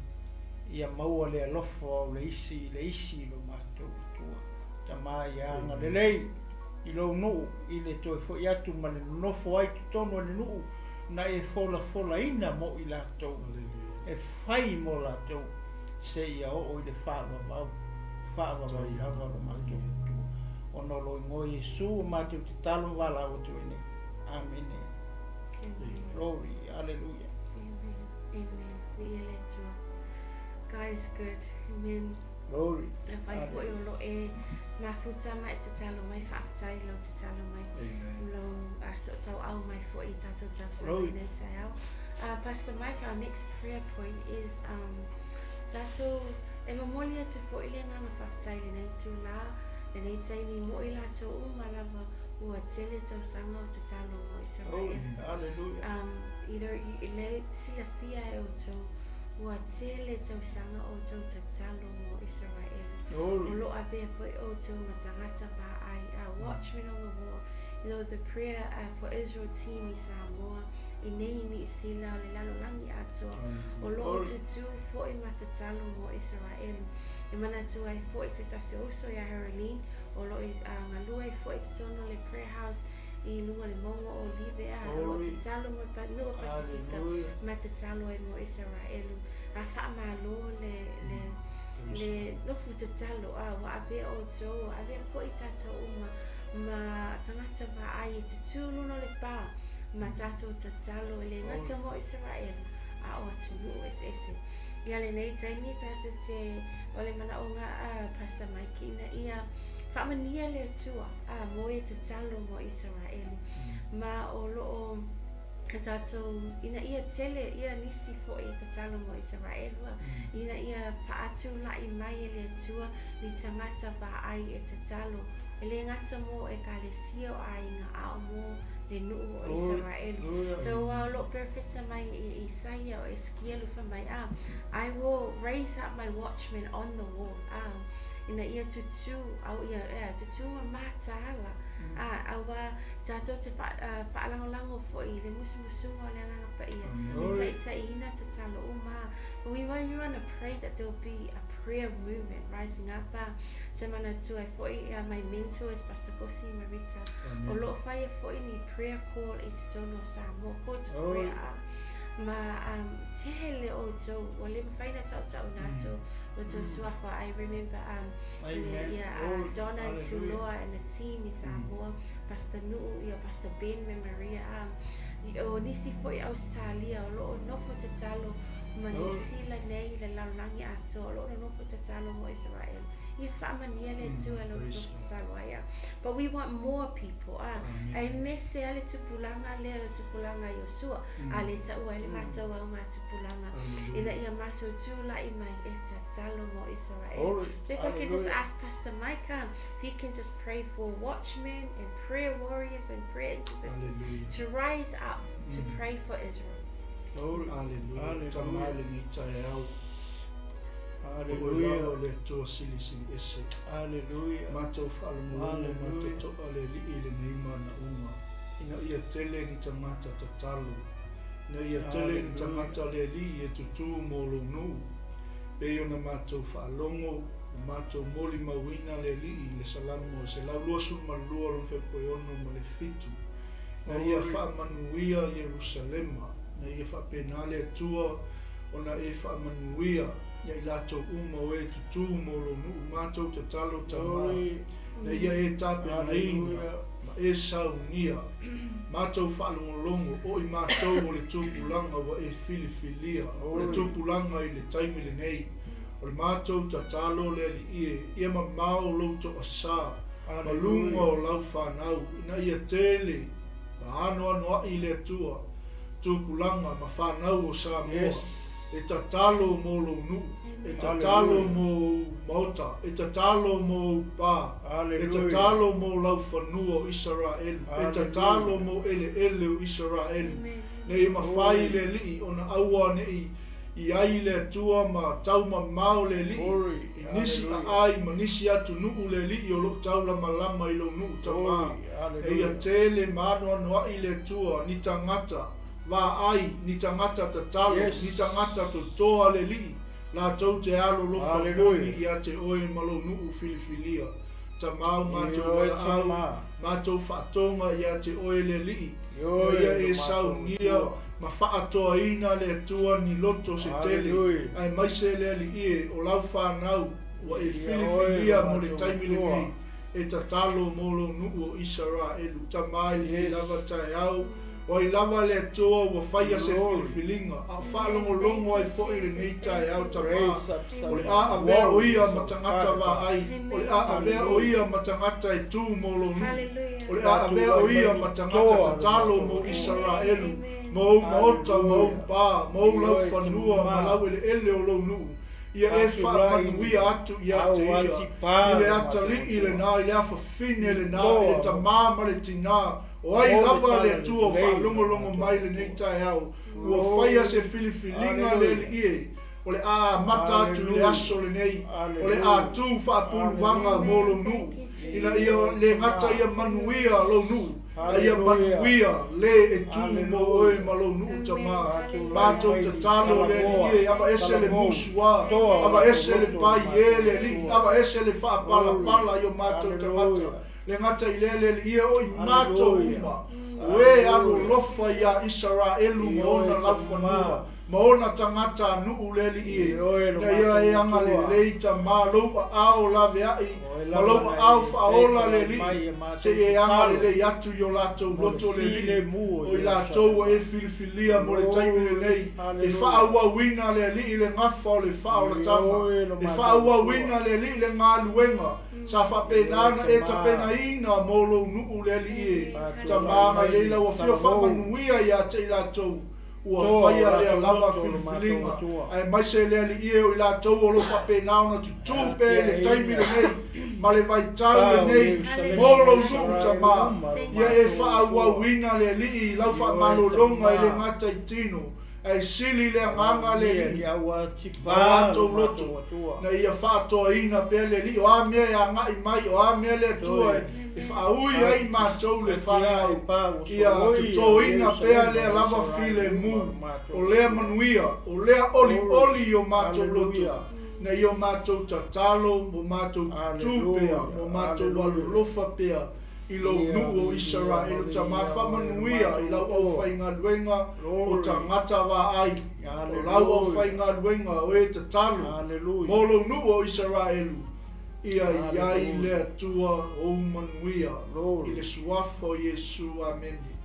ia maua le alofa o le isi i le isi i lo matou Atua. Tamā, ia agalelei i lou nuu i le toe fo'i atu ma le nonofo ai totonu o le nuu na e folafolaina mo i latou, e fai mo latou seia oo i le faavavau, faavavau lava lo matou Atua. Ona o lo igoa Iesu o matou tatalo ma valaau atu ai nei. Amene. Glory. Haleluia. Amen. Amen. Viia le Atua. God is good. Amen. Glory. Afai foi o lo e mafuta ma e tatalo mai, faafetai i lou tatalo mai. Amen. Lou sootauau mai foi i tatou tausaga Glory. i lenei taeao. Pastor Mike, our next prayer point is um, tatou e momoli atu foi le agaga faafetai i lenei itulā, lenei taimi mo i latou uma lava ua tele tausaga o tatalo mo Glory. Isaraelu. Hallelujah. You know, le silafia e outou, ua tele tausaga o outou tatalo mo Isaraelu. O Glory. loo avea foi outou ma tagata vaai, watchmen on the wall. You know, the prayer for Israel team i Samoa, i nei i Niu Sila, o le lalolagi atoa. O loo Glory. tutū foi ma tatalo mo Isaraelu. E manatua ai foi se tasi o uso ia Heralene, o loo i galue ai foi i totonu o le prayer house i luga o le mauga o Olive, a o loo Glory. tatalo mo le nuu o Pasifika Hallelujah. ma tatalo ai mo Isaraelu. A faamālō le le le nofo tatalo a ua avea outou, ua avea foi tatou uma ma tagata vaai e tutū luga o le pā ma tatou tatalo e le gata mo Isaraelu a o atunuu eseese. Ia lenei taimi tatou te o le manaoga a Pastor Mike ina ia faamanuia le Atua a mo e tatalo mo Isaraelu ma o loo tatou ina ia tele ia nisi foi e tatalo mo Isaraelu a ina ia faatulai mai e le Atua ni tagata vaai e tatalo e le gata mo ekalesia o aiga a o mo le nuu o Isaraelu. Hallelujah. So o loo perofeta mai i Isaia o Esikielu fai mai a I will raise up my watchmen on the wall a ina ia tutū au ia e tutū ma mataala a auā tatou te faalagolago foi i le musumusuga o le agaga paia e Glory. taitaiina tatalo uma. But we want to pray that there will be a prayer movement rising up. Te manatua ai foi my mentors Pastor Kosi Marita o loo faia foi ni prayer call i totonu o Samoa, call to Glory. prayer a ma tele outou ua le mafai na tautauna atu outou suafa. I remember Amen. ia Glory. Donna and Hallelujah. Tuloa and the team i Samoa, Pastor Nuu, ia Pastor Ben me Maria o nisi foi Australia o loo nofo tatalo ma Niu Glory. Sila nei i le lalolagi atoa o loo nonofo tatalo mo Israel. Ia faamanuia le Atua lo Praise nofo tatalo ai. But we want more people. Ae mese a le tupulaga lea le tupulaga i Iosua a le taua ai le matou auga tupulaga ina ia matou tulai mai e tatalo mo Israel. Glory. So if I can just Hallelujah. ask Pastor Micah if he can just pray for watchmen and prayer warriors and prayer intercessors Hallelujah. to rise up to pray for Israel. Glory. Hallelujah. Hallelujah. Tamā lenei taeao. O oe Hallelujah. lava o le Atua silisili ese. Hallelujah. Matou faalogologo Hallelujah. ma totoa le alii i lenei manaoga. Ina ia tele ni tagata tatalo. Ina ia tele ni Hallelujah. tagata le alii e tutū mo lou nuu. Pei ona matou faalogo, ma matou molimauina le alii i le Salamo e 122 lona fepoeono ma le 7. Na ia Glory. faamanuia Ierusalema, na ia faapena le Atua ona e faamanuia ia i latou uma o e tutū mo lou nuu matou tatalo tamā. Glory. Na ia e tapenaina Hallelujah. ma e saunia matou faalogologo o i matou o le tupulaga ua e filifilia o le Glory. tupulaga i le taimi lenei. O le matou tatalo le alii e ia mamao lou toasā ma luga o Hallelujah. lau fanau ina ia tele ma anoanoai le Atua tupulaga ma fanau o Samoa Yes. e tatalo mo lou nuu e Amen. tatalo Hallelujah. mo ou maota e tatalo mo ou pā e Hallelujah. tatalo mo lau fanua o Isaraelu e Hallelujah. tatalo mo eleele o Isaraelu Amen. nei mafai Glory. le alii ona aua nei i ai le Atua ma taumamao le alii Glory. i nisi Hallelujah. aai ma nisi atunuu le alii o loo taulamalama i lou nuu tamā. Glory. E ia Hallelujah. tele ma anoanoai le Atua ni tagata vaai, ni tagata tatalo, Yes. ni tagata totoa le alii latou te alolofa Hallelujah. moni ia te oe ma lou nuu filifilia. Tamau matou Ioe valaau, tamā. matou faatoga ia te oe le alii. Ioe Na ia e le matou saunia Atua. ma faatoaina le Atua ni loto se tele. Hallelujah. Ae maise le alii e o lau fanau ua e Ia oe filifilia le mo le matou taimi Atua. lenei e tatalo mo lou nuu o Isaraelu. Tamā i lenei Yes. lava taeao o O ai lava le Atua ua faia se filifiliga, a o faalogologo ai foi i lenei taeao tamā, o le a avea o ia ma tagata vaai, o le a avea o ia ma tagata e tu mo lou nuu, o le a avea o ia ma tagata tatalo mo Isaraelu, mo ou maota ma ou pa, ma ou laufanua ma laueleele o lou nuu, ia e faamanuia atu ia te ia, i le atalii lenā, i le afafine lenā, i le tamā ma le tinā, o ai lava le Atua o faalogologo mai lenei taeao, ua faia se filifiliga le Alii e, o le a amata atu i le aso lenei, o le a tu faapuluaga mo lou nuu, ina ia le gata ia manuia lou nuu, a ia manuia le e tu mo oe ma lou nuu tamā. Matou tatalo le Alii e, aveese le musuā, aveese le paie le Alii, aveese le faapalapala i o matou tagata, le gata i lea le Alii e, o i matou uma, o e alolofa iā Isaraelu ma ona laufanua, ma ona tagata a nuu le Alii e, ina ia e agalelei tamā lou aao laveai, ma lou aao faaola le Alii, seia e agalelei atu i o latou loto le Alii, o i latou ua e filifilia mo le taimi lenei, e faaauauina le Alii le gafa o le faaolataga, e faaauauina le Alii le galuega, sa faapena ona e tapenaina mo lou nuu le Alii e, tamā agalelei lau afio faamanuia ia te i latou, ua faia lea lava filifiliga, aemaise le Alii e o i latou o lo o faapena ona tutū pea i le taimi lenei, ma le vaitau lenei, mo lou nuu tamā, ia e faaauauina le Alii i lau faamalologa e le gata i tino, ae sili le agaga le Alii, ma latou loto, na ia faatoaina pea le Alii, o a mea e agai mai, o a mea le Atua e faaui ai matou le fanau, ia totoina pea lea lava filemu, o lea manuia, o lea olioli i o matou loto, na ia o matou tatalo, mo matou tutū pea, mo matou alolofa pea, i lou nuu o Isaraelu tamā, faamanuia i lau aufaigaluega o tagata vaai, o lau aufaigaluega o e tatalo, mo lou nuu o Isaraelu, ia i ai le Atua ou manuia, i le suafa o Iesu, amene.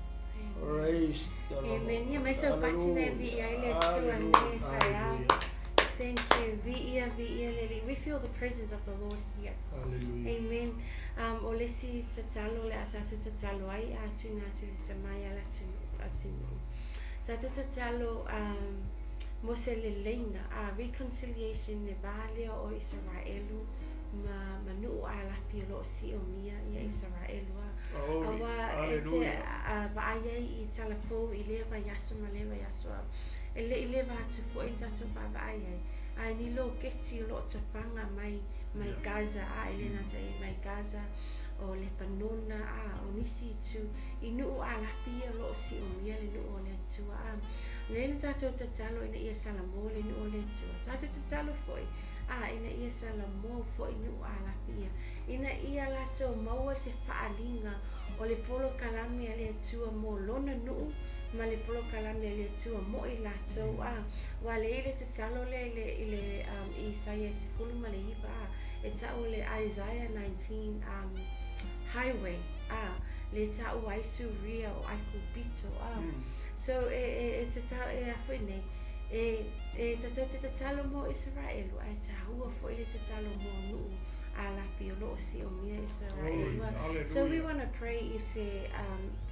Amen. Ia mai sau pasi nei viia ai le Atua lenei taeao. Thank you. Viia, viia le Alii. We feel the presence of the Lord here. Hallelujah. Amen. O le isi tatalo o le a tatou tatalo ai a tuuina atu i le Tama ia le atunuu. Tatou tatalo mo se leleiga, a reconciliation le va lea o Isaraelu ma ma nuu Alapi o lo o siomia ia Isaraelu a. Aua e te vaai ai i talafou i lea vaiaso ma lea vaiaso a e le i leva atu foi na tatou vaavaai ai, ae ni loketi o lo o tafaga mai mai Gaza a e le gata i mai Gaza o Lepanona a o nisi itu i nuu Alapi ia o lo o siomia le nuu o le Atua a. Lea na tatou tatalo ina ia salamo le nuu o le Atua. Tatou tatalo foi a ina ia salamo foi nuu Alapi ia, ina ia latou maua se faaaliga o le polokalame a le Atua mo lona nuu ma le polokalame a le Atua mo i latou a. Ua le i le tatalo lea i le i le Isaia 19 a, e tau le Isaiah 19 highway a, le taua ai Suria o Aikupito a. So e e e tatau e a foi nei e e tatau te tatalo mo Isaraelu ae tāua foi le tatalo mo nuu Alapi o lo o siomia Isaraelu a. So we want to pray i se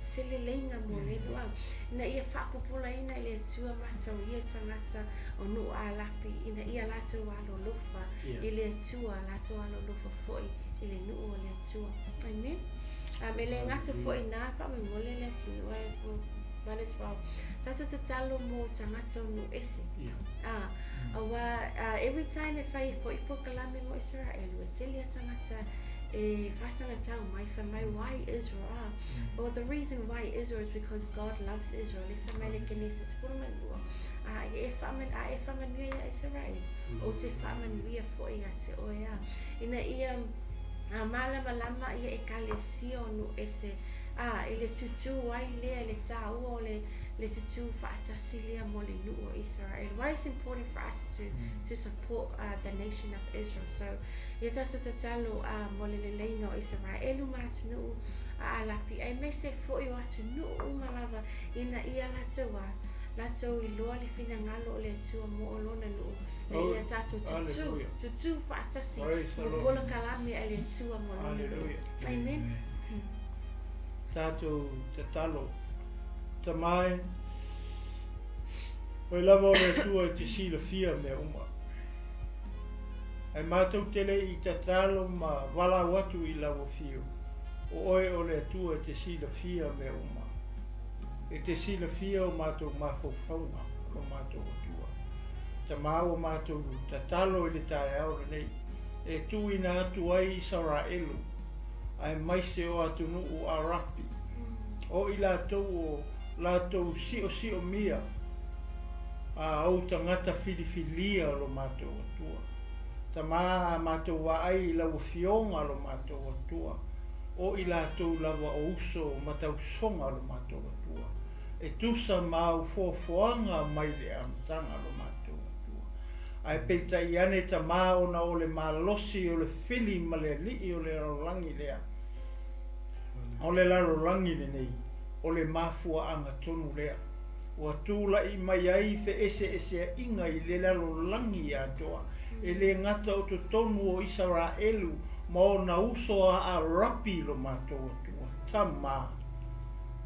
se leleiga mo le nuu a, ina ia faapupulaina i le Atua matou ia tagata o nuu Alapi ina ia latou alolofa i le Atua, latou alolofa foi i le nuu o le Atua. Amen. E le gata foi na faamolemole le atunuu ae might as well tatou tatalo mo tagata o nuu ese. Aua every time e fai foi polokalame mo Isaraelu, e tele a tagata e faasagatau mai, fai mai, why Israel? Well, the reason why Israel is because God loves Israel. E fai mai le Genesis 12. A e a e faamanuia ia Israel, ou te faamanuia foi ia te oe a. Ina ia malamalama ia ekalesia o nuu ese a i le tutū ai lea i le tāua o le le tutū faatasi lea mo le nuu o Israel. Why is it important for us to support the nation of Israel? So ia tatou tatalo mo le leleiga o Israelu ma atunuu. Aalapi aemaise foi o atunuu uma lava ina ia latou a latou iloa le finagalo o le Atua mo o lona nuu ina ia tatou tutu tutu faatasi mo polokalame a le Atua mo lona nuu. Amen. Tatou tatalo. Tama e, Oe lava o le Atua e te silafia mea uma. Ae matou te le i tatalo ma valaau atu i lau afio, o oe o le Atua e te silafia mea uma. E te silafia o matou mafaufauga, lo matou Atua. Tama ua matou tatalo i le taeao lenei, e tuuina atu ai Isaraelu, aemaise o atunuu Arapi, o i latou o latou siosiomia a ou tagata filifilia o lo matou Atua. Tama a matou vaai i lau Afioga lo matou Atua, o i latou lava o uso ma tausoga lo matou Atua, e tusa ma au foafoaga mai le amataga lo matou Atua. Ae peitai ane Tama ona o le malosi o le fili ma le alii o le lalolagi lea, o le lalolagi lenei, o le mafuaaga tonu lea ua tula'i mai ai fe'ese'esea'iga i le lalolagi atoa, e lē gata o totonu o Isaraelu ma ona uso a Arapi lo matou Atua. Tama,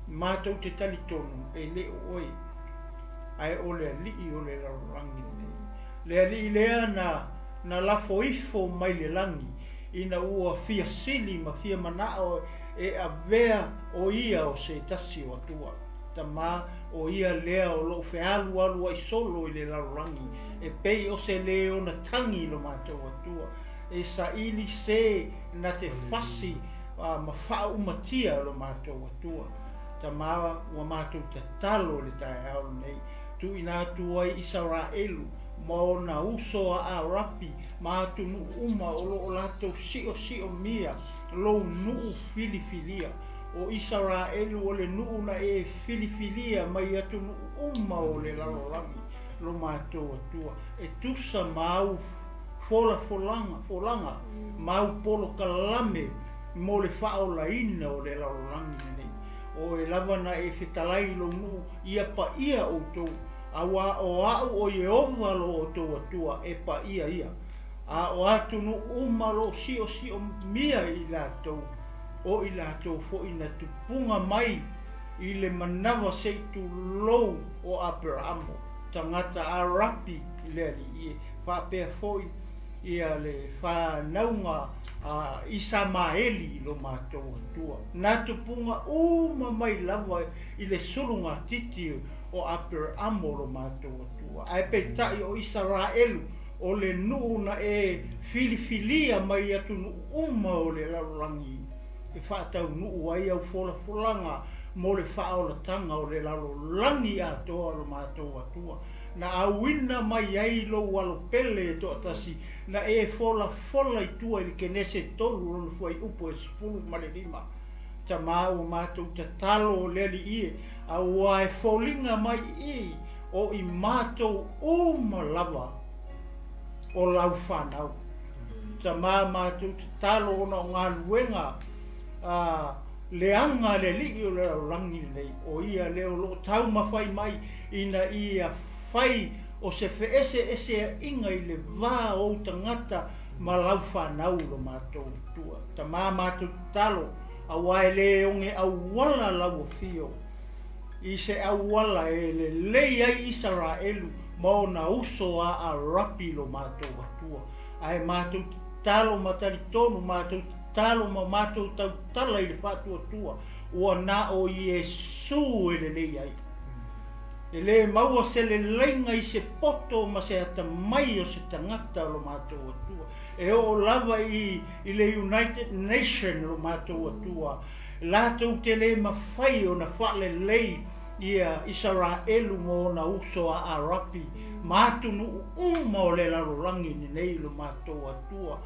matou te talitonu e lē o oe, ae o le Ali'i o le lalolagi lenei, le Ali'i lea na na lafo ifo mai le lagi ina ua fia sili ma fia mana'o e avea o ia o se tasi o Atua. Tama, o ia lea o lo'o fealualu ai solo i le lalolagi, e pei o se lē ona tagi i lo matou Atua, e saili se na te fasi ma faaumatia lo matou Atua. Tama, ua matou tatalo i le taeao lenei, tuuina atu ai Isaraelu ma ona uso a Arapi ma atunuu uma o lo o latou siosiomia lou nuu filifilia. O Isaraelu o le nuu na e filifilia mai atunuu uma o le lalolagi, lo matou Atua, e tusa ma au folafolaga, folaga, ma au polokalame mo le faaolaina o le lalolagi lenei. O e lava na e fetalai i lou nuu, ia paia outou, auā o a'u o Ieova lo outou Atua e paia ia, a o atunuu uma o lo o siosiomia i latou, o i latou foi na tupuga mai i le manawa se i tulou o Aperaamo, tagata Arapi i le alii e, faapea foi ia le fanauga a Isamaeli lo matou Atua, na tupuga uma mai lava i le sulugatiti o Aperaamo lo matou Atua. Ae peitai o Isaraelu o le nuu na e filifilia mai atunuu uma o le lalolagi e faataunuu ai au folafolaga mo le faaolataga o le lalolagi atoa lo matou Atua, na auina mai ai lou alo pele e toatasi, na e folafola i tua i le Kenese 3 lona fuaiupu e 15. Tama ua matou tatalo o le Alii e, auā e foliga mai i o i matou uma lava o lau fanau. Tama matou tatalo ona o galuega a leaga a le Alii o le lalolagi lenei, o ia lea o lo o taumafai mai ina ia fai o se fe'ese'esea'iga i le va o ou tagata ma lau fanau lo matou Atua. Tama matou tatalo, auā e lē oge auala lau afio i se auala e lelei ai Isaraelu ma ona uso a Arapi lo matou Atua. Ae matou tatalo ma talitonu, matou tatalo ma matou tautala i le faatuatua, ua na o Iesu e lelei ai. E lē maua se leleiga i se poto ma se atamai o se tagata o lo matou Atua. E oo lava i i le United Nation lo matou Atua, latou te lē mafai ona faalelei ia Isaraelu ma ona uso a Arapi ma atunuu uma o le lalolagi lenei lo matou Atua,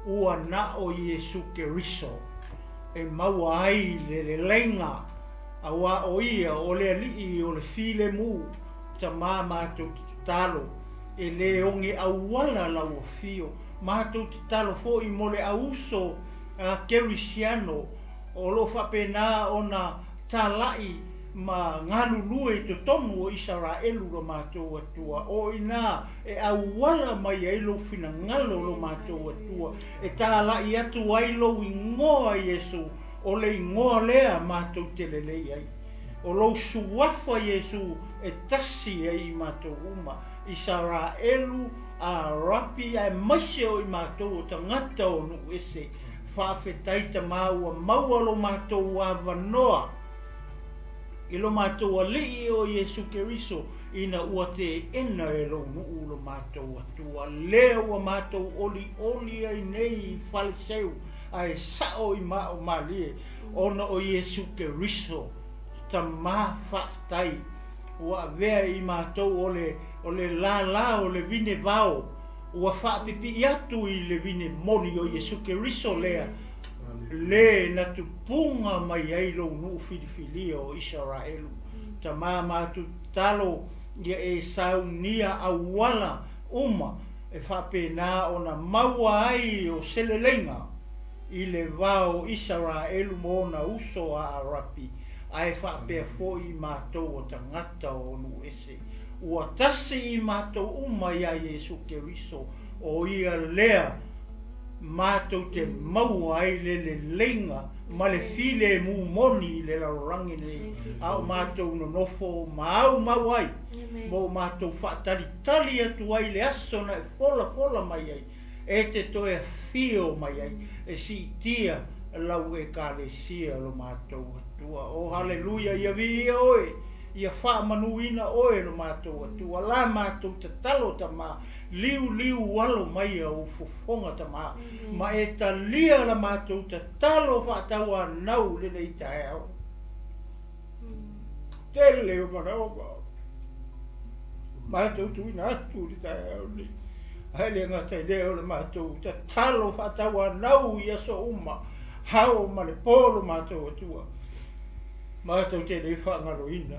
ua na o Iesu Keriso e maua ai le leleiga, auā o ia o le Alii o le filemu, Tama matou te tatalo, e lē oge auala lau afio, matou tatalo foi mo le auuso a Kerisiano O loo faapena ona talai ma galulue i totonu o Isaraelu lo matou Atua. O i ina e auala mai ai lou finagalo lo matou Atua, e talai atu ai lou igoa Iesu, o le igoa lea matou te lelei ai. O lou suafa Iesu e tasi ai i matou uma, Isaraelu, Arapi aemaise o i matou o tagata o nuu ese. Faafetai Tamā ua maua lo matou avanoa i lo matou Alii o Iesu Keriso ina ua teena e lou nuu lo matou Atua. Lea ua matou olioli ai nei i faleseu ae sao i mao malie ona o Iesu Keriso. Tamā faafetai ua avea i matou o le o le lālā o le vine vao ua faapipii atu i le vine moni o Iesu Keriso lea le na tupuga mai ai lou nuu filifilia o Isaraelu. Tamā matou tatalo ia e saunia auala uma e faapena ona maua ai o seleleiga i le va o Isaraelu ma ona uso a Arapi, ae faapea foi i matou o tagata o nuu ese. Ua tasi i matou uma iā Iesu Keriso, o ia lea matou te maua ai le leleiga ma le filemu moni i le lalolagi lenei, a o matou nonofo ma aumau ai, ma o matou faatalitali atu ai i le aso na e folafola mai ai, e te toe afio mai ai e siitia lau Ekalesia lo matou Atua. O Haleluia, ia viia oe, ia faamanuina oe lo matou Atua. La matou tatalo Tamā, liuliu alo mai au fofoga Tamā, ma e talia la matou tatalo faatauanau i lenei taeao. Tele o manaoga matou tuuina atu i le taeao lenei. Ae le gata i lea o le matou tatalo faatauanau i aso uma, ao ma le po lo matou Atua. Matou te le faagaloina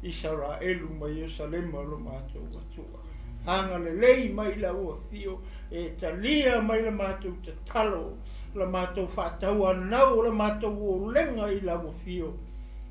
Isaraelu ma Ierusalema lo matou Atua. Agalelei mai lau afio e talia mai la matou tatalo, la matou faatauanau, la matou olega i lau afio.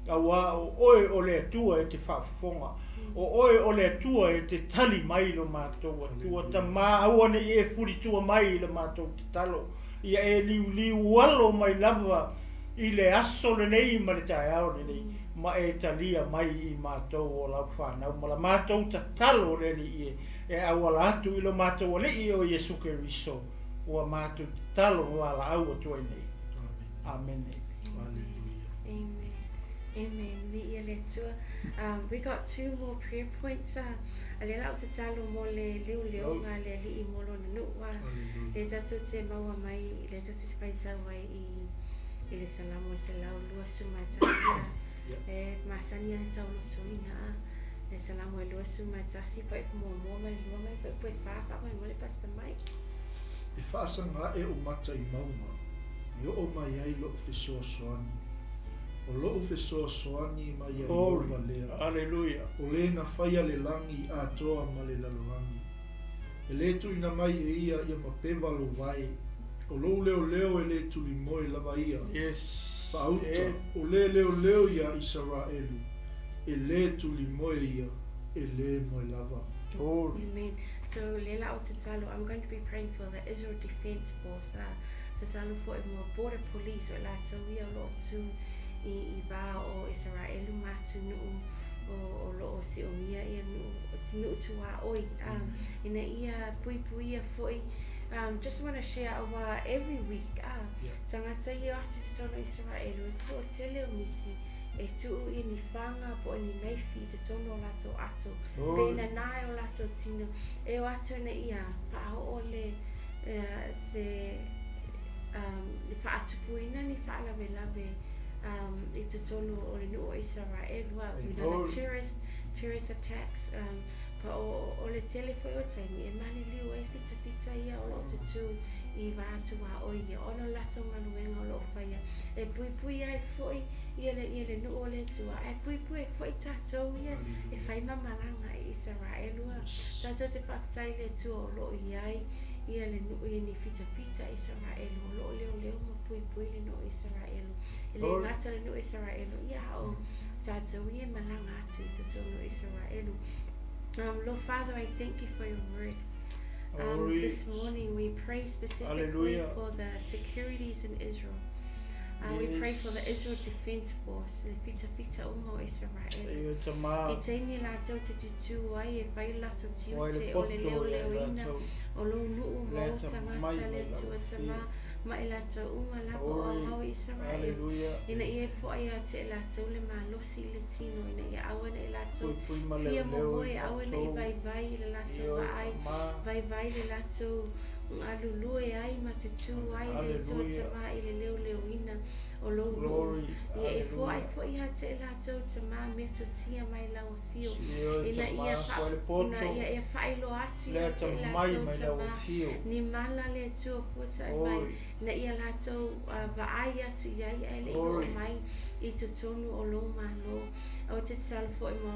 Auā o oe o le Atua e te faafofoga, o oe o le Atua e te tali mai lo matou Atua. Tamā, aua ne i e fulitua mai i la matou tatalo, ia e liuliu alo mai lava i le aso lenei ma le taeao lenei, ma e talia mai i matou o lau fanau ma la matou tatalo le Alii e, e auala atu i lo matou Alii o Iesu Keriso, ua matou tatalo ma valaau atu ai nei. Amene. Hallelujah. Amen. Amen. Viia le Atua. We got two more prayer points. A lea la ou tatalo mo le leoleoga a le Alii mo lona nuu. Lea tatou te maua mai, lea tatou te faitau ai i, i le Salamo e 121. E masani ana taulotoina. Le Salamo e 21, fuaiupu muamua ma le lua ma le fuaiupu e fa, faamolemole Pastor Mike. E faasaga ae ou mata i mauga, e oo mai ai loʻu fesoasoani. O loʻu fesoasoani mai iā Ieova lea. Haleluia. O lē na faia le lagi atoa ma le lalolagi. E lē tuuina mai e ia ia mapeva lou vae. O lou leoleo e lē tulimoe lava ia. Yes. Faauta, o lē leoleo iā Isaraelu, e lē tulimoe ia, e lē moe lava. Glory. Amen. So lea la ou tatalo, I'm going to be praying for the Israel Defence Force. Tatalo foi mo Border Police o i latou ia o loo tu i i va o Isaraelu ma atunuu o o loo siomia ia nuu nuu tuaoi ina ia puipuia foi. Just want to share aua every week tagata ia o atu i totonu o Isaraelu e toatele o nisi e tuu ia ni faga po o ni naifi i totonu o latou ato pe nanā e o latou tino e o atu ina ia faaoo le se le faatupuina ni faalavelave i totonu o le nuu o Isaraelu. We know the terrorist terrorist attacks pa o, o le tele foi o taimi e maliliu ai fitafita ia o loo tutū i va tuaoi ia ona o le latou galuega o loo faia e puipui ai foi ia le ia le nuu o le Atua ae puipui ai foi tatou ia e fai ma malaga i Isaraelu. Tatou te faafetai i le Atua o loo i ai ia le nuu ia ni fitafita Isaraelu o loo leoleo ma puipui le nuu o Isaraelu. E le gata le nuu o Isaraelu, ia a o tatou ia e malaga atu i totonu o Isaraelu. Lord Father, I thank you for your word. This morning we pray specifically for the securities in Israel. We pray for the Israel Defense Force, le fitafita uma o Isaraelu. I taimi latou te tutū ai e fai latou tiute o le leoleoina o lou nuu ma ou tagata le Atua Tama ma i latou uma lava o aumau i Isaraelu, ina ia e fo'a ia te i latou le malosi i le tino, ina ia aua ne i latou fia momoe, aua ne i vaivai i le latou vaai, vaivai le latou galulue ai ma tutū ai le Atua Tama i le leoleoina o lou nuu. Ia e fo'a ai foi ia te i latou Tama metotia mai lau afio, ina ia ina ia e faailoa atu ia te i latou Tama ni mala le Atua fuata'i mai, ina ia latou vaai atu i ai ae le i oo mai i totonu o lou Malo. Ou te tatalo foi mo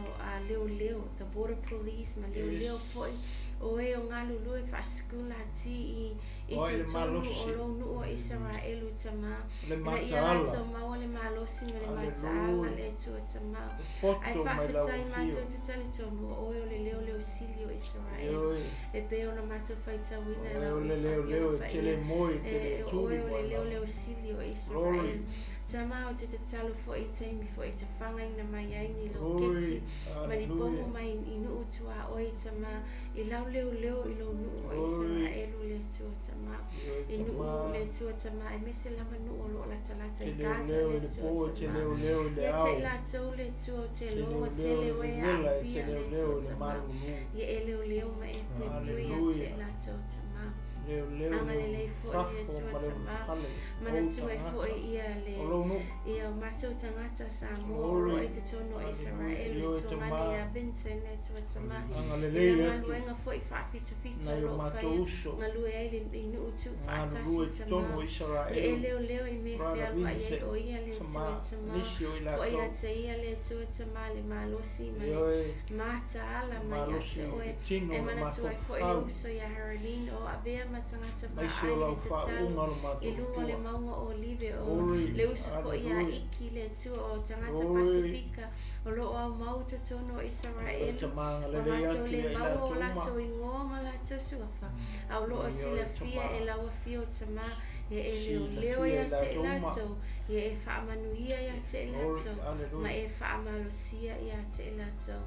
leoleo, the border police, ma leoleo foi o e o galulue faasikulati i i totonu o lou nuu o Isaraelu, Tama, ina ia latou maua le malosi ma le mataala, le Atua Tama. Ae faafetai matou te talitonu o oe o le leoleo sili o Isaraelu, e pei ona matou faitauina e lau Afioga Paia, e o oe o le leoleo sili o Isaraelu. Tama, ou te tatalo foi i taimi foi e tafagaina mai ai ni loketi ma ni pomu mai i nuu tuaoi, Tama, i lau leoleo i lou nuu o Isaraelu, le Atua Tama, i nuu le Atua Tama, aemaise lava nuu o loo latalata i Gaza, le Atua Tama. Ia te i latou le Atua o te loa tele o e aafia, le Atua Tama, ia e leoleo ma e puipui ia te i latou, Tama. Agalelei foi le Atua Tama, manatua ai foi ia le ia o matou tagata Samoa o loo i totonu o Isaraelu, le tuagana ia Vincent, le Atua Tama, i la galuega foi faafitafita o loo faia galue ai le i nuu tuufaatasi, Tama, ia e leoleo i mea fealuai ai o ia, le Atua Tama, foi ia te ia, le Atua Tama, le malosi ma le mataala mai ia te oe. E manatua ai foi le uso ia Harolyn o avea ma tagata vaai le tatalo i luga o le mauga o Olive, o le uso foi ia Iki, le Atua o tagata Pasifika o lo o aumau i totonu o Isaraelu, ua matou le maua o latou igoa ma latou suafa, a o lo o silafia e lau Afio Tama, ia e leoleo ia te i latou, ia e faamanuia ia te i latou, ma e faamalosia ia te i latou.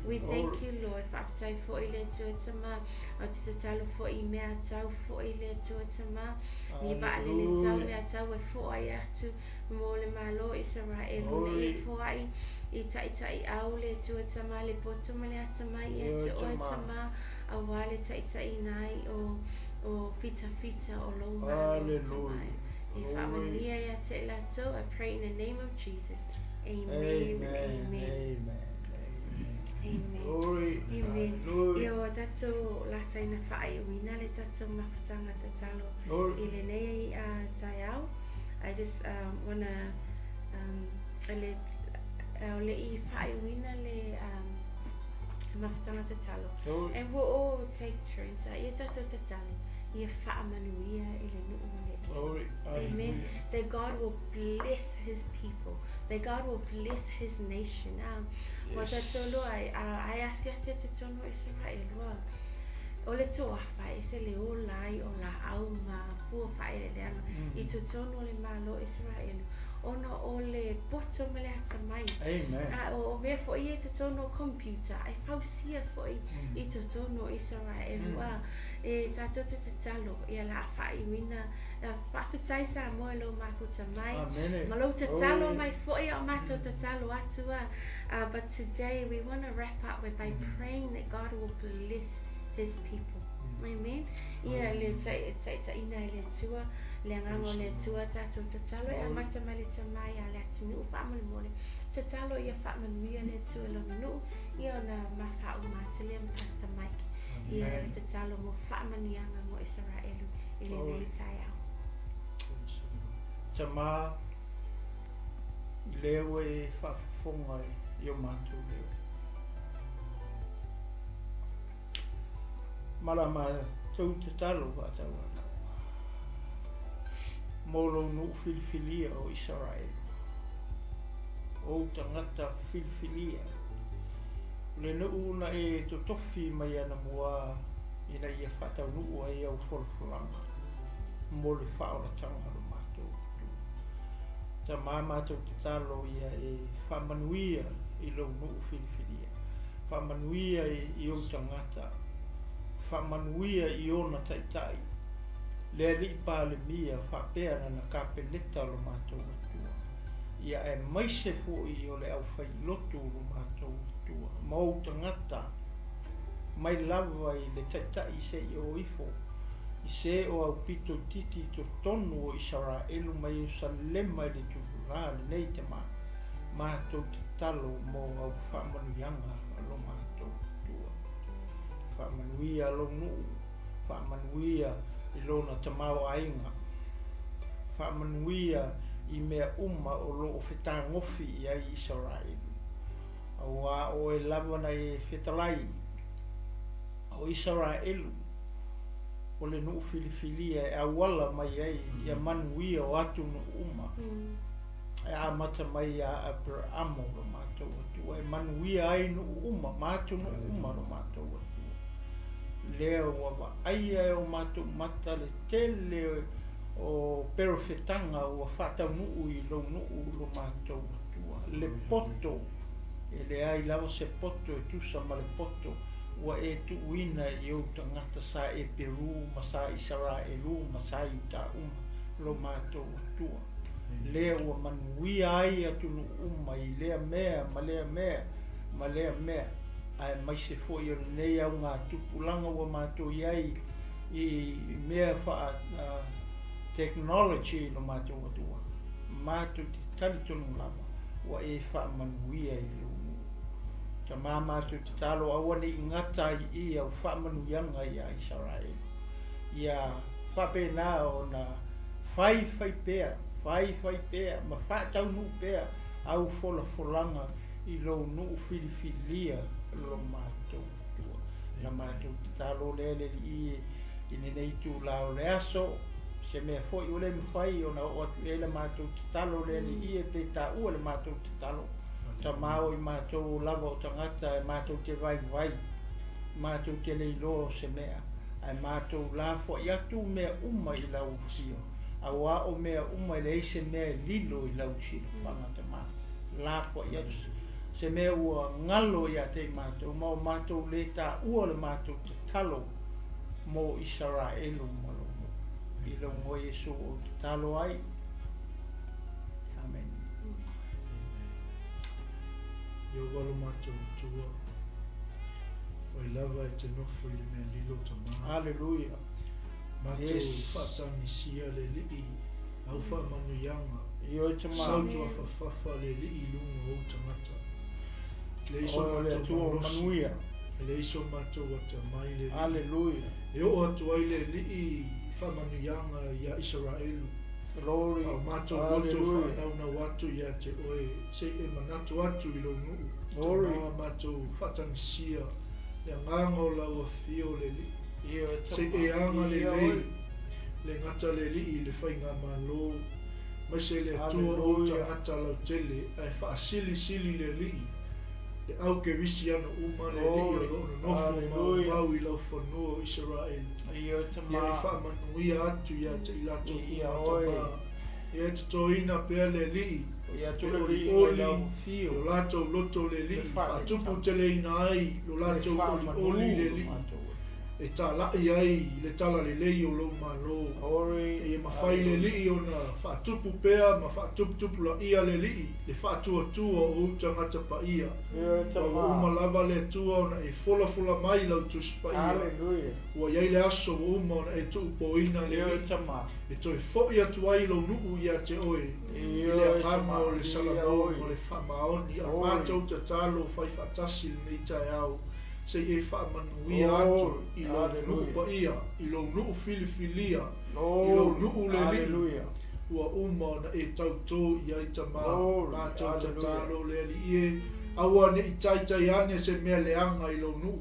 We thank you, Lord. Faafetai foi le Atua Tama. Ou te tatalo foi i mea tau foi le Atua Tama, ni vaalele tau mea tau e foai atu mo le Malo o Isaraelu, ina ia foai i taitaiau le Atua Tama, le poto ma le atamai ia te oe Tama, aua le taitaiina ai o o fitafita o lou Malo Tama. E faamanuia ia te i latou. I pray in the name of Jesus. Amen. Amen. Amen. Amen. Ia ua tatou lataina faaiuina le tatou mafutaga tatalo i lenei taeao. I just wanna le o le i faaiuina le mafutaga tatalo. And we'll all take turns. Ia tatou tatalo ia faamanuia i le nuu o le Atua. Amen. That God will bless his people. That God will bless his nation. Ua tatou loa ai, a e asiasi atu totonu o Isaraelu, a o le toafa e ese le ola ai o laau ma fua faaeleeleaga i totonu o le Malo o Isaraelu, ona o le poto ma le atamai. A o mea foi ia i totonu o computer, e fausia foi i totonu o Isaraelu. A e tatou te tatalo ia la faaiuina. Faafetai Samoa i lou mafuta mai ma lou tatalo mai foi a o matou tatalo atu a. But today we want to wrap up by praying that God will bless his people. Amen. Ia le taitaiina e le Atua, le agaga o le Atua tatou tatalo e amata mai le Tama ia le atunuu faamolemole. Tatalo ia faamanuia le Atua i lona nuu, ia ona mafaauma atu lea ma Pastor Mike. Ia le tatalo mo faamanuiaga mo Isaraelu i lenei taeao. Tama, lea ua e faafofoga i o matou leo. Malama Tou tatalo faatauanau mo lou nuu filifilia o Isaraelu, ou tagata filifilia, le nuu na e totofi mai anamua ina ia faataunuu ai au folafolaga mo le faaolataga o lo matou Atua. Tamā matou tatalo ia e faamanuia i lou nuu filifilia, faamanuia i ou tagata, faamanuia i ona taitai, le alii Palemia faapea lana Kapeneta o lo matou Atua, ia aemaise foi o le aufailotu o lo matou Atua, ma ou tagata mai lava i le taitai seia oo ifo i se o aupito itiiti i totonu o Isaraelu ma Ierusalema i le itulā lenei Tamā, matou tatalo mo au faamanuiaga o lo matou Atua. Faamanuia lou nuu, faamanuia i lona tamaoaiga, faamanuia i mea uma o loo fetagofi i ai Isaraelu, auā oe lava na e fetalai o Isaraelu o le nuu filifilia e auala mai ai ia manuia o atunuu uma, e amata mai ia Aperaamo lo matou Atua, e manuia ai nuu uma ma atunuu uma lo matou Atua. Lea ua vaaia e o matou mata le tele o perofetaga ua faataunuu i lou nuu lo matou Atua. Le poto, e leai lava se poto e tusa ma le poto ua e tuuina i ou tagata sa Eperu ma sa Isaraelu ma sa Iuta uma lo matou Atua. Lea ua manuia ai atunuu uma i lea mea ma lea mea ma lea mea, aemaise foi o lenei augatupulaga ua matou i ai i mea faa technology lo matou Atua. Matou te talitonu lava ua e faamanuia i lou nuu. Tamā matou tatalo aua ne i gata ai i au faamanuiaga ia Isaraelu, ia faapena ona faifai pea, faifai pea ma faataunuu pea au folafolaga i lou nuu filifilia lo matou Atua. Na matou tatalo lea le Alii i lenei itulā o le aso, se mea foi ua le mafai ona oo atu i ai la matou tatalo le Alii e pe taua le matou tatalo. Tamā o i matou lava o tagata e matou te vaivai, matou te le iloa o se mea, ae matou lafoai atu mea uma i lau afio, auā o mea uma e leai se mea e lilo i lau silafaga Tamā. Lafoai atu se mea ua galo ia te i matou, ma o matou le taua le matou tatalo mo Isaraelu ma lou nuu. I lou igoa Iesu ou tatalo ai. Amene. Ieova lo matou Atua, oe lava e te nofo i le mea lilo Tamā. Aleluia. Matou Yes. faatagisia le Alii au faamanuiaga, Ioe Tamā. sautuafafafa le Alii i luga o ou tagata. E leai so Oe o le matou Atua o malosi, manuia. e leai so matou atamai le Alii. Aleluia. E oo atu ai le Alii i faamanuiaga ia Isaraelu. Glory. A o matou loto Hallelujah. faanaunau atu ia te oe, se i e manatu atu i lou nuu. Glory. Tamā matou faatagisia le agaga o lau afio le Alii. Ioe Se Tamā. e aga Ia lelei, oe. le gata le Alii i le faigamalo, maise le Atua o ou Hallelujah. tagata lautele, ae faasilisili le Alii, le au kerisiano uma le Alii o Glory. loo nonofo Hallelujah. maumau i lau fanua o Isaraelu. Ioe Ia e Tamā. faamanuia atu ia te i latou Ia uma oe. Tamā. Ia e totoina pea le Alii, Ia atu le le olioli, Alii i lau afio. lo latou loto le Le Alii, faaletai. faatuputeleina ai lo Le latou faamanu olioli le lo Alii, matou Atua. e tala'i ai le talalelei o lou Malo. Glory. E mafai le Hallelujah. Alii ona faatupu pea ma faatuputupulaia le Alii le faatuatua o ou tagata paia. Ioe Ma ua uma Tamā. lava le Atua ona e folafola mai lau Tusi Paia. Hallelujah. Ua iai le aso ua uma ona e tuupoina le Ioe Alii, Tamā. e toe fo'i atu ai lou nuu ia te oe, i le Ioe agaga Tamā. o le Ia Salamo oe. ma le faamaoni. A Glory. matou tatalo fai faatasi lenei taeao, se i e faamanuia atu Glory. i lou nuu Hallelujah. paia, i lou nuu filifilia, i lou Glory. nuu le Alii, Hallelujah. ua uma ona e tautō i ai Tamā. Glory. Matou Hallelujah. tatalo le Alii e, Aua ne'i taitai ane se mea leaga i lou nuu.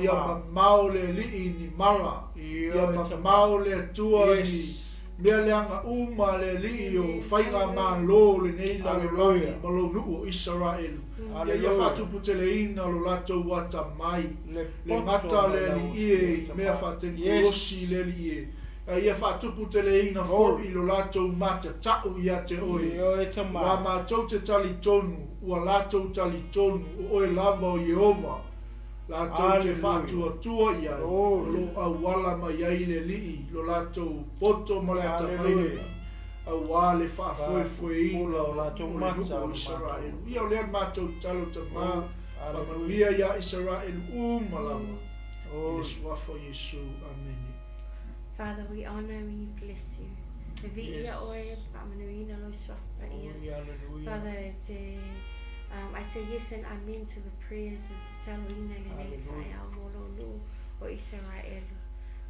Ia mamao le Alii i ni mala. Ia mamao le Atua i mea leaga uma a le Alii o faigamalo o lenei lalolagi ma lou nuu o Isaraelu. Ia ia faatuputeleina lo latou atamai, le gata o le Alii e i mea faatekonolosi le Alii e, a ia faatuputeleina foi lo latou matatau ia te oe. Aua matou te talitonu, ua latou talitonu, o oe lava o Ieova, latou te faatuatua i ai, o lo o auala mai ai le Alii lo latou poto ma le atamai lena, aua le faafoefoeina o le nuu o Isaraelu. Ia o lea matou tatalo Tama, faamanuia ia Isaraelu uma lava, i le Suafa o Iesu. Amene. Father, we honor and we bless you. E viia oe, faamanuina lou Suafa Paia. Father, e te, I say yes and amen to the prayers e tataloina i lenei taeao mo lou nuu o Isaraelu.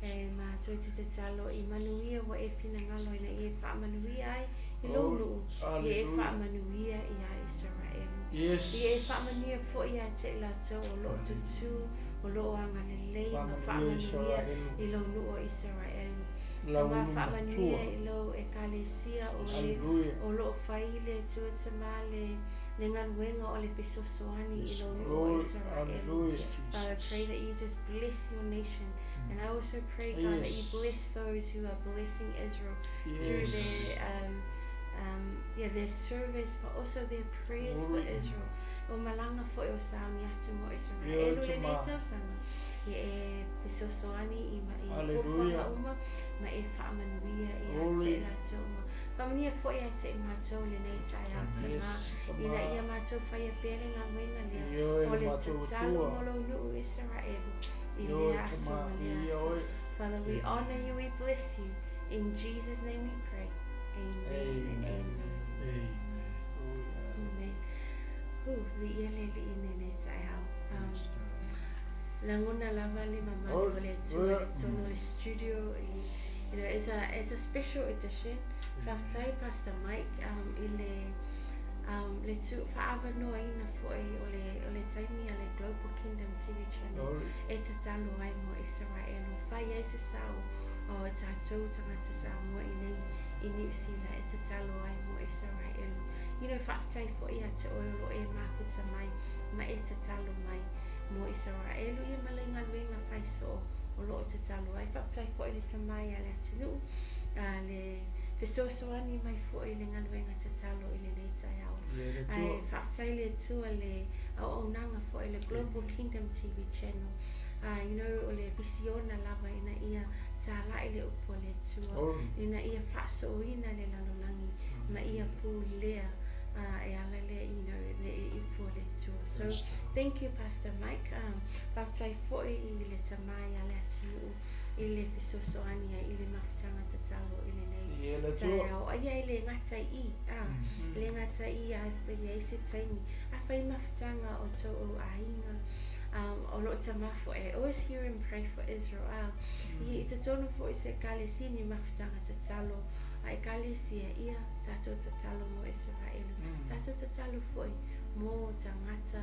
E matou te tatalo i manuia ua e finagalo ina ia e faamanuia ai i lou nuu, ia e faamanuia ia Isaraelu. Ia e faamanuia foi ia te i latou o loo tutū, o loo agalelei ma faamanuia i lou nuu o Isaraelu. Tama faamanuia i lou Ekalesia o e o loo fai le Atua Tama le le galuega o le fesoasoani i lou nuu o Isaraelu. Father, I pray that you just bless your nation. And I also pray, God, that you bless those who are blessing Israel through their yeah, their service, but also their prayers for Israel. O malaga foi o sauni atu mo Isaraelu lenei tausaga. Ia e fesoasoani i ma i fuafuaga uma ma e faamanuia ia te i latou uma. Faamanuia foi ia te i matou lenei taeao Tama, ina ia matou faia pea le galuega lea o le tatalo mo lou nuu Isaraelu i lea aso ma lea aso. Father, we honor you, we bless you. In Jesus' name we pray. Amen and amen. Amen. Viia le Alii i lenei taeao. Lagona lava le mamalu o le Atua i totonu o le studio. You know, it's a special edition. Faafetai Pastor Mike i le le tu faaavanoaina foi o le taimi a le Global Kingdom TV Channel e tatalo ai mo Isaraelu e fai ai se sao o tatou tagata Samoa i nei i Niu Sila e tatalo ai mo Isaraelu. You know, faafetai foi ia te oe o loo e mafuta mai ma e tatalo mai mo Isaraelu ia ma le galuega fai soo o loo tatalo ai. Faafetai foi le Tama ia le atunuu le fesoasoani mai foi i le galuega tatalo i lenei taeao. Ae faafetai le Atua le auaunaga foi le Global Kingdom TV Channel. You know, o le visiona lava ina ia talai le upu a le Atua, ina ia faasooina le lalolagi ma ia pulea e ala lea, you know, le upu a le Atua. So, thank you Pastor Mike. Faafetai foi i le Tama ia le atunuu i le fesoasoani ai i le mafutaga tatalo i lenei taeao. Ia e le gata i i, le gata i a i ai se taimi. Afai mafutaga o tou aiga, o loo Tama foi. I always hear him pray for Israel. I totonu foi se Ekalesia ni mafutaga tatalo a Ekalesia ia tatou tatalo mo Isaraelu. Tatou tatalo foi mo tagata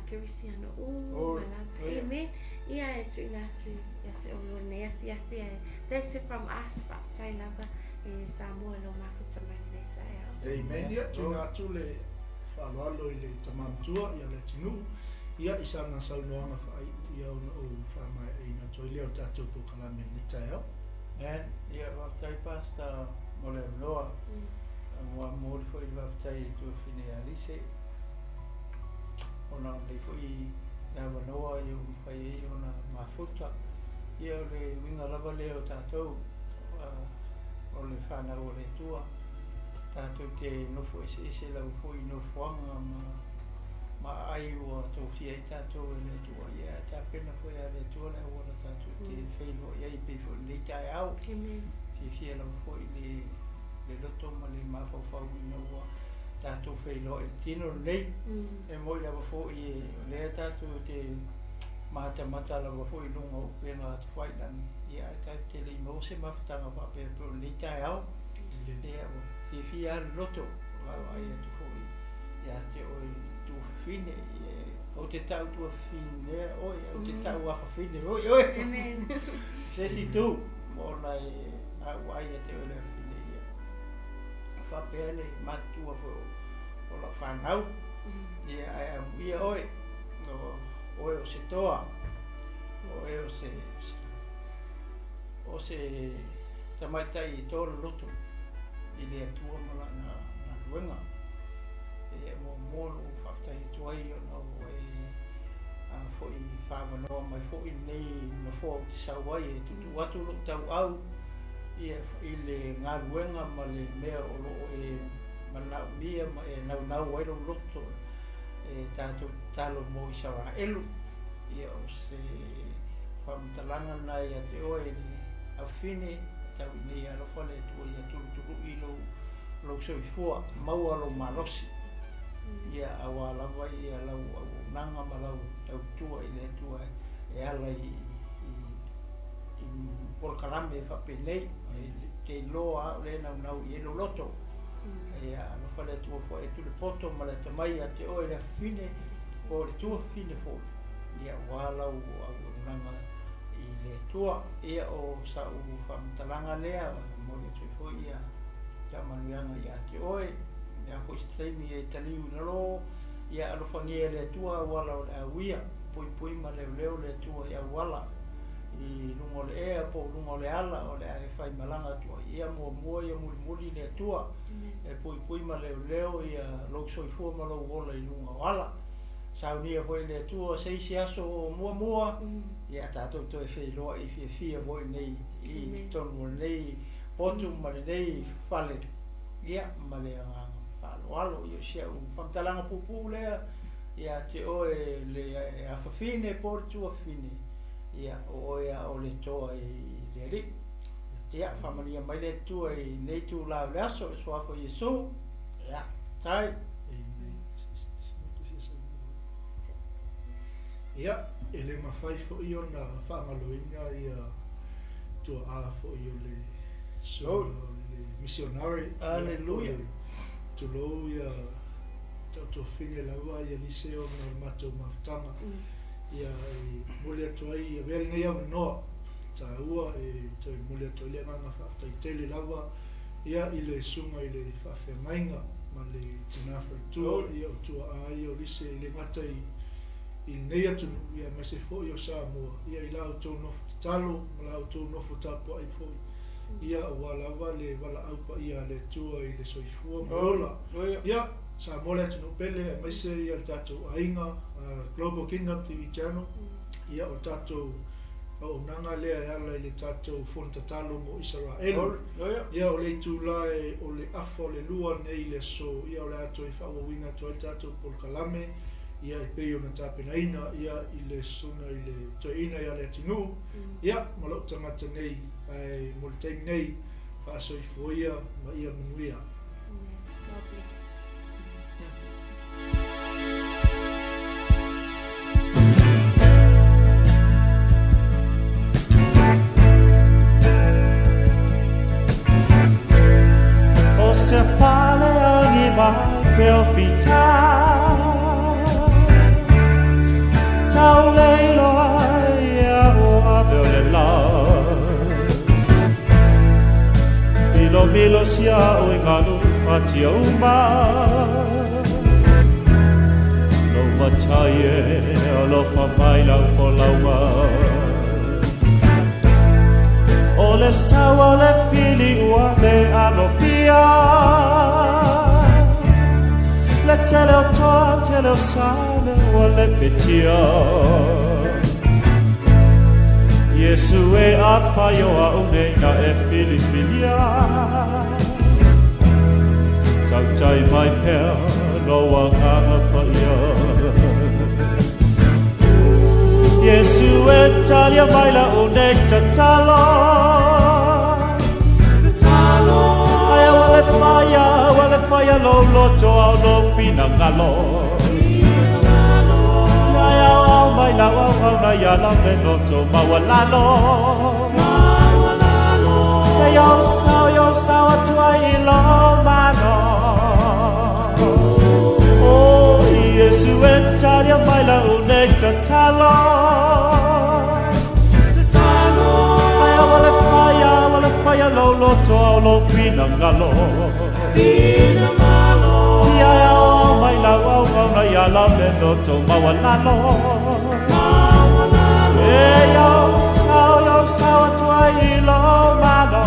Kerisiano uma lava. Amen. Ia e tuuina atu ia te oe o lenei afiafi ae that's it from us. Faafetai lava e Samoa i lou mafuta mai lenei taeao. Amen. Ia, tuuina atu le faaaloalo i le Tama Matua ia le atunuu ia i sana saunoaga faaiu ia ona ou faamaeaina atu ai lea o le tatou polokalame i lenei taeao. Amen. Ia, faafetai Pastor mo le avanoa. Ua momoli foi le faafetai i le tuafafine ia Alise ona o lenei foi avanoa ia ua mafai ai ona mafuta. Ia o le uiga lava lea o tatou o le fanau a le Atua, tatou te nofo eseese lava foi i nofoaga ma aai ua tofia ai tatou e le Atua. Ia ae tapena foi lava e le Atua le auala tatou te feiloai ai e pei foi o lenei taeao. Fiafia lava foi le loto ma le mafaufau ina ua tatou feiloai i le tino lenei. E moni lava foi o lea tatou te matamata lava foi i luga o upega tafailagi, ia ae tatou te le i maua se mafutaga faapea pei o lenei taeao. Ia ua fiafia lava le loto, vaavaai atu foi ia te oe. tuafafine, ou te ta'u tuafafine oe, ou te ta'u afafine foi oe. Amen. Se isi itu, ona e a ou vaai ia te oe le afafine ia. Faapea le matutua foi o lau fanau, ia ae amuia oe, o oe o se toa, o oe o se o se tamaitai e toa le loto i le Atua ma Lana galuega. E muamua ona ou faafetai atu ai ona ua e foi faaavanoa mai foi lenei nofoa ou te sau ai e tuutuu atu lou tauau i le galuega ma le mea o lo o e manaomia ma e naunau ai lou loto e tatou tatalo mo Isaraelu. Ia o se faamatalaga lena ia te oe le afafine, tau ina ia alofa le Atua ia tulutulu'i lou lou soifua, maua lou malosi, ia auā lava ia lau auaunaga ma lau tautua i le Atua e ala i i polokalame faapenei, e te iloa lava o lea e naunau i ai lou loto. Ia alofa le Atua foai atu le poto ma le atamai ia te oe le afafine po o le tuafafine foi, ia auā lau auaunaga i le Atua. Ia o sa'u faamatalaga lea, e momoli atu ai foi ia faamanuiaga ia te oe, le a foi se taimi e taliu i lalo, ia alofagia e le Atua auala o le a uia, puipui ma leoleo le Atua i auala i luga o le ea po o luga o le ala o le a e faimalaga atu ai, ia muamua ia mulimuli le Atua e puipui ma leoleo ia lou soifua ma lou ola i luga o ala. Saunia foi e le Atua se isi aso o muamua, ia tatou toe feiloai fiafia foi nei i totonu o lenei potu ma lenei fale, ia ma le agaga faaaloalo. Ia o si au faamatalaga puupuu lea ia te oe le afafine po o le tuafafine, ia o oe lava o le toa i le Alii. Ia faamanuia mai le Atua i lenei itula o le aso i le Suafa o Iesu. Ia, tai. Ia, e le mafai foi ona faagaloina ia tuaa foi o le susuga o le misionare. Aleluia. Tulou ia tautofine lava ia lise ona o le matou mafutaga. Ia e momoli atu ai, avea lenei avanoa taua e toe momoli atu ai le agaga faafetai tele lava ia i le susuga i le faafeagaiga ma le tina faletua ia o tuaa ia o lise e le gata i i lenei atunuu ia aemaise foi o Samoa ia i la outou nofo tatalo ma la outou nofo tapuai foi ia aua lava le valaau paia a le Atua i le soifua ma le ola. Ia Samoa le atunuu pele aemaise ia le tatou aiga Global Kingdom TV Channel ia o le tatou auaunaga lea e ala i le tatou fono tatalo mo Isaraelu. Ia o le itula e o le afa o le lua nei i le aso ia o le a toe faaauauina atu ai le tatou polokalame ia e pei ona tapenaina ia i le susuga i le toeaina ia Leatinuu ia ma lou tagata nei ae mo le taimi nei faasoifua ia ma ia manuia. God bless. O se fale agi mai pe o fita Tau leilo ai ia o ave o le la Milo milo sia o i galu fatia uma Lou matai e alofa mai lau folauga O le sau o le fili ua le alofia Le tele o toa tele o sale ua le petia Iesu e afai o a'u nei na e filifilia Tautai mai pea lou agaga paia Iesu e talia mai la'u nei tatalo Tatalo Ai ua le faia ua le faia lou loto ao lou finagalo Finagalo Ai aoao mai lau auauna ia lau le loto maualalo Maualalo Ia ou sao ia ou sao atu ai i lou malo O Iesu talia mai lau nei tatalo. Tatalo. Ai ua le faia, ua le faia lou loto ao lou finagalo. Finagalo. Ia e aoao mai lau auauna ia lau le loto maualalo. Maualalo. E iau sao, iau sao atu ai i lou malo.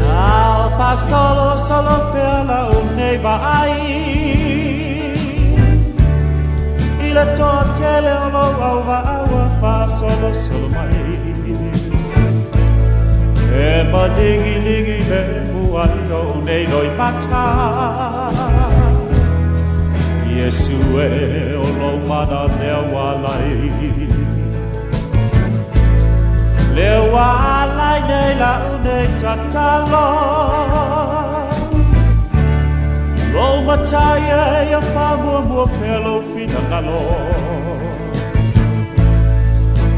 A faasolosolo pea lau nei vaai i le toatele o lou auvaa ua faasolosolo mai. E maligiligi le muai o nei loimata. Iesu e o lou mana lea ua alai. Lea ua alai nei lau nei tatalo. Lou Matai e ia faamuamua pea lou finagalo.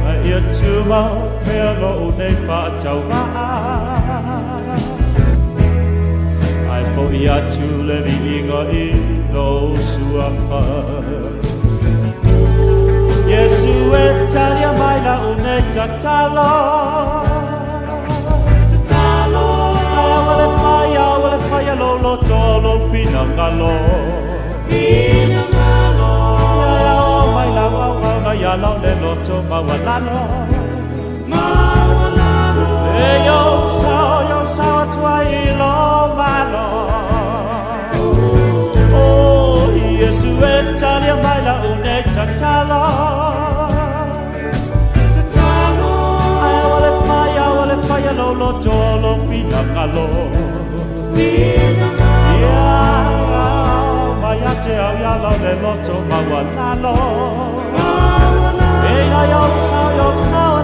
A ia tumau pea lou nei faatauvaa. Ae fo'i atu le viiga i lou suafa. Iesu e talia mai lau nei tatalo. Tatalo. Ai ua le faia, ua le faia lou loto, lou finagalo. Finagalo. Ia e aoao mai lau auauna ia lau le loto maualalo. Maualalo. E iou sao, iou sao atu ai i lou malo. O Iesu e talia mai lau nei tatalo. Tatalo. Ai ua le faia, ua le faia lou loto, lou finagalo. Finagalo. Ia aoao mai ia te au ia lau le loto maualalo. Maualalo. E ina iou sao, iou sao.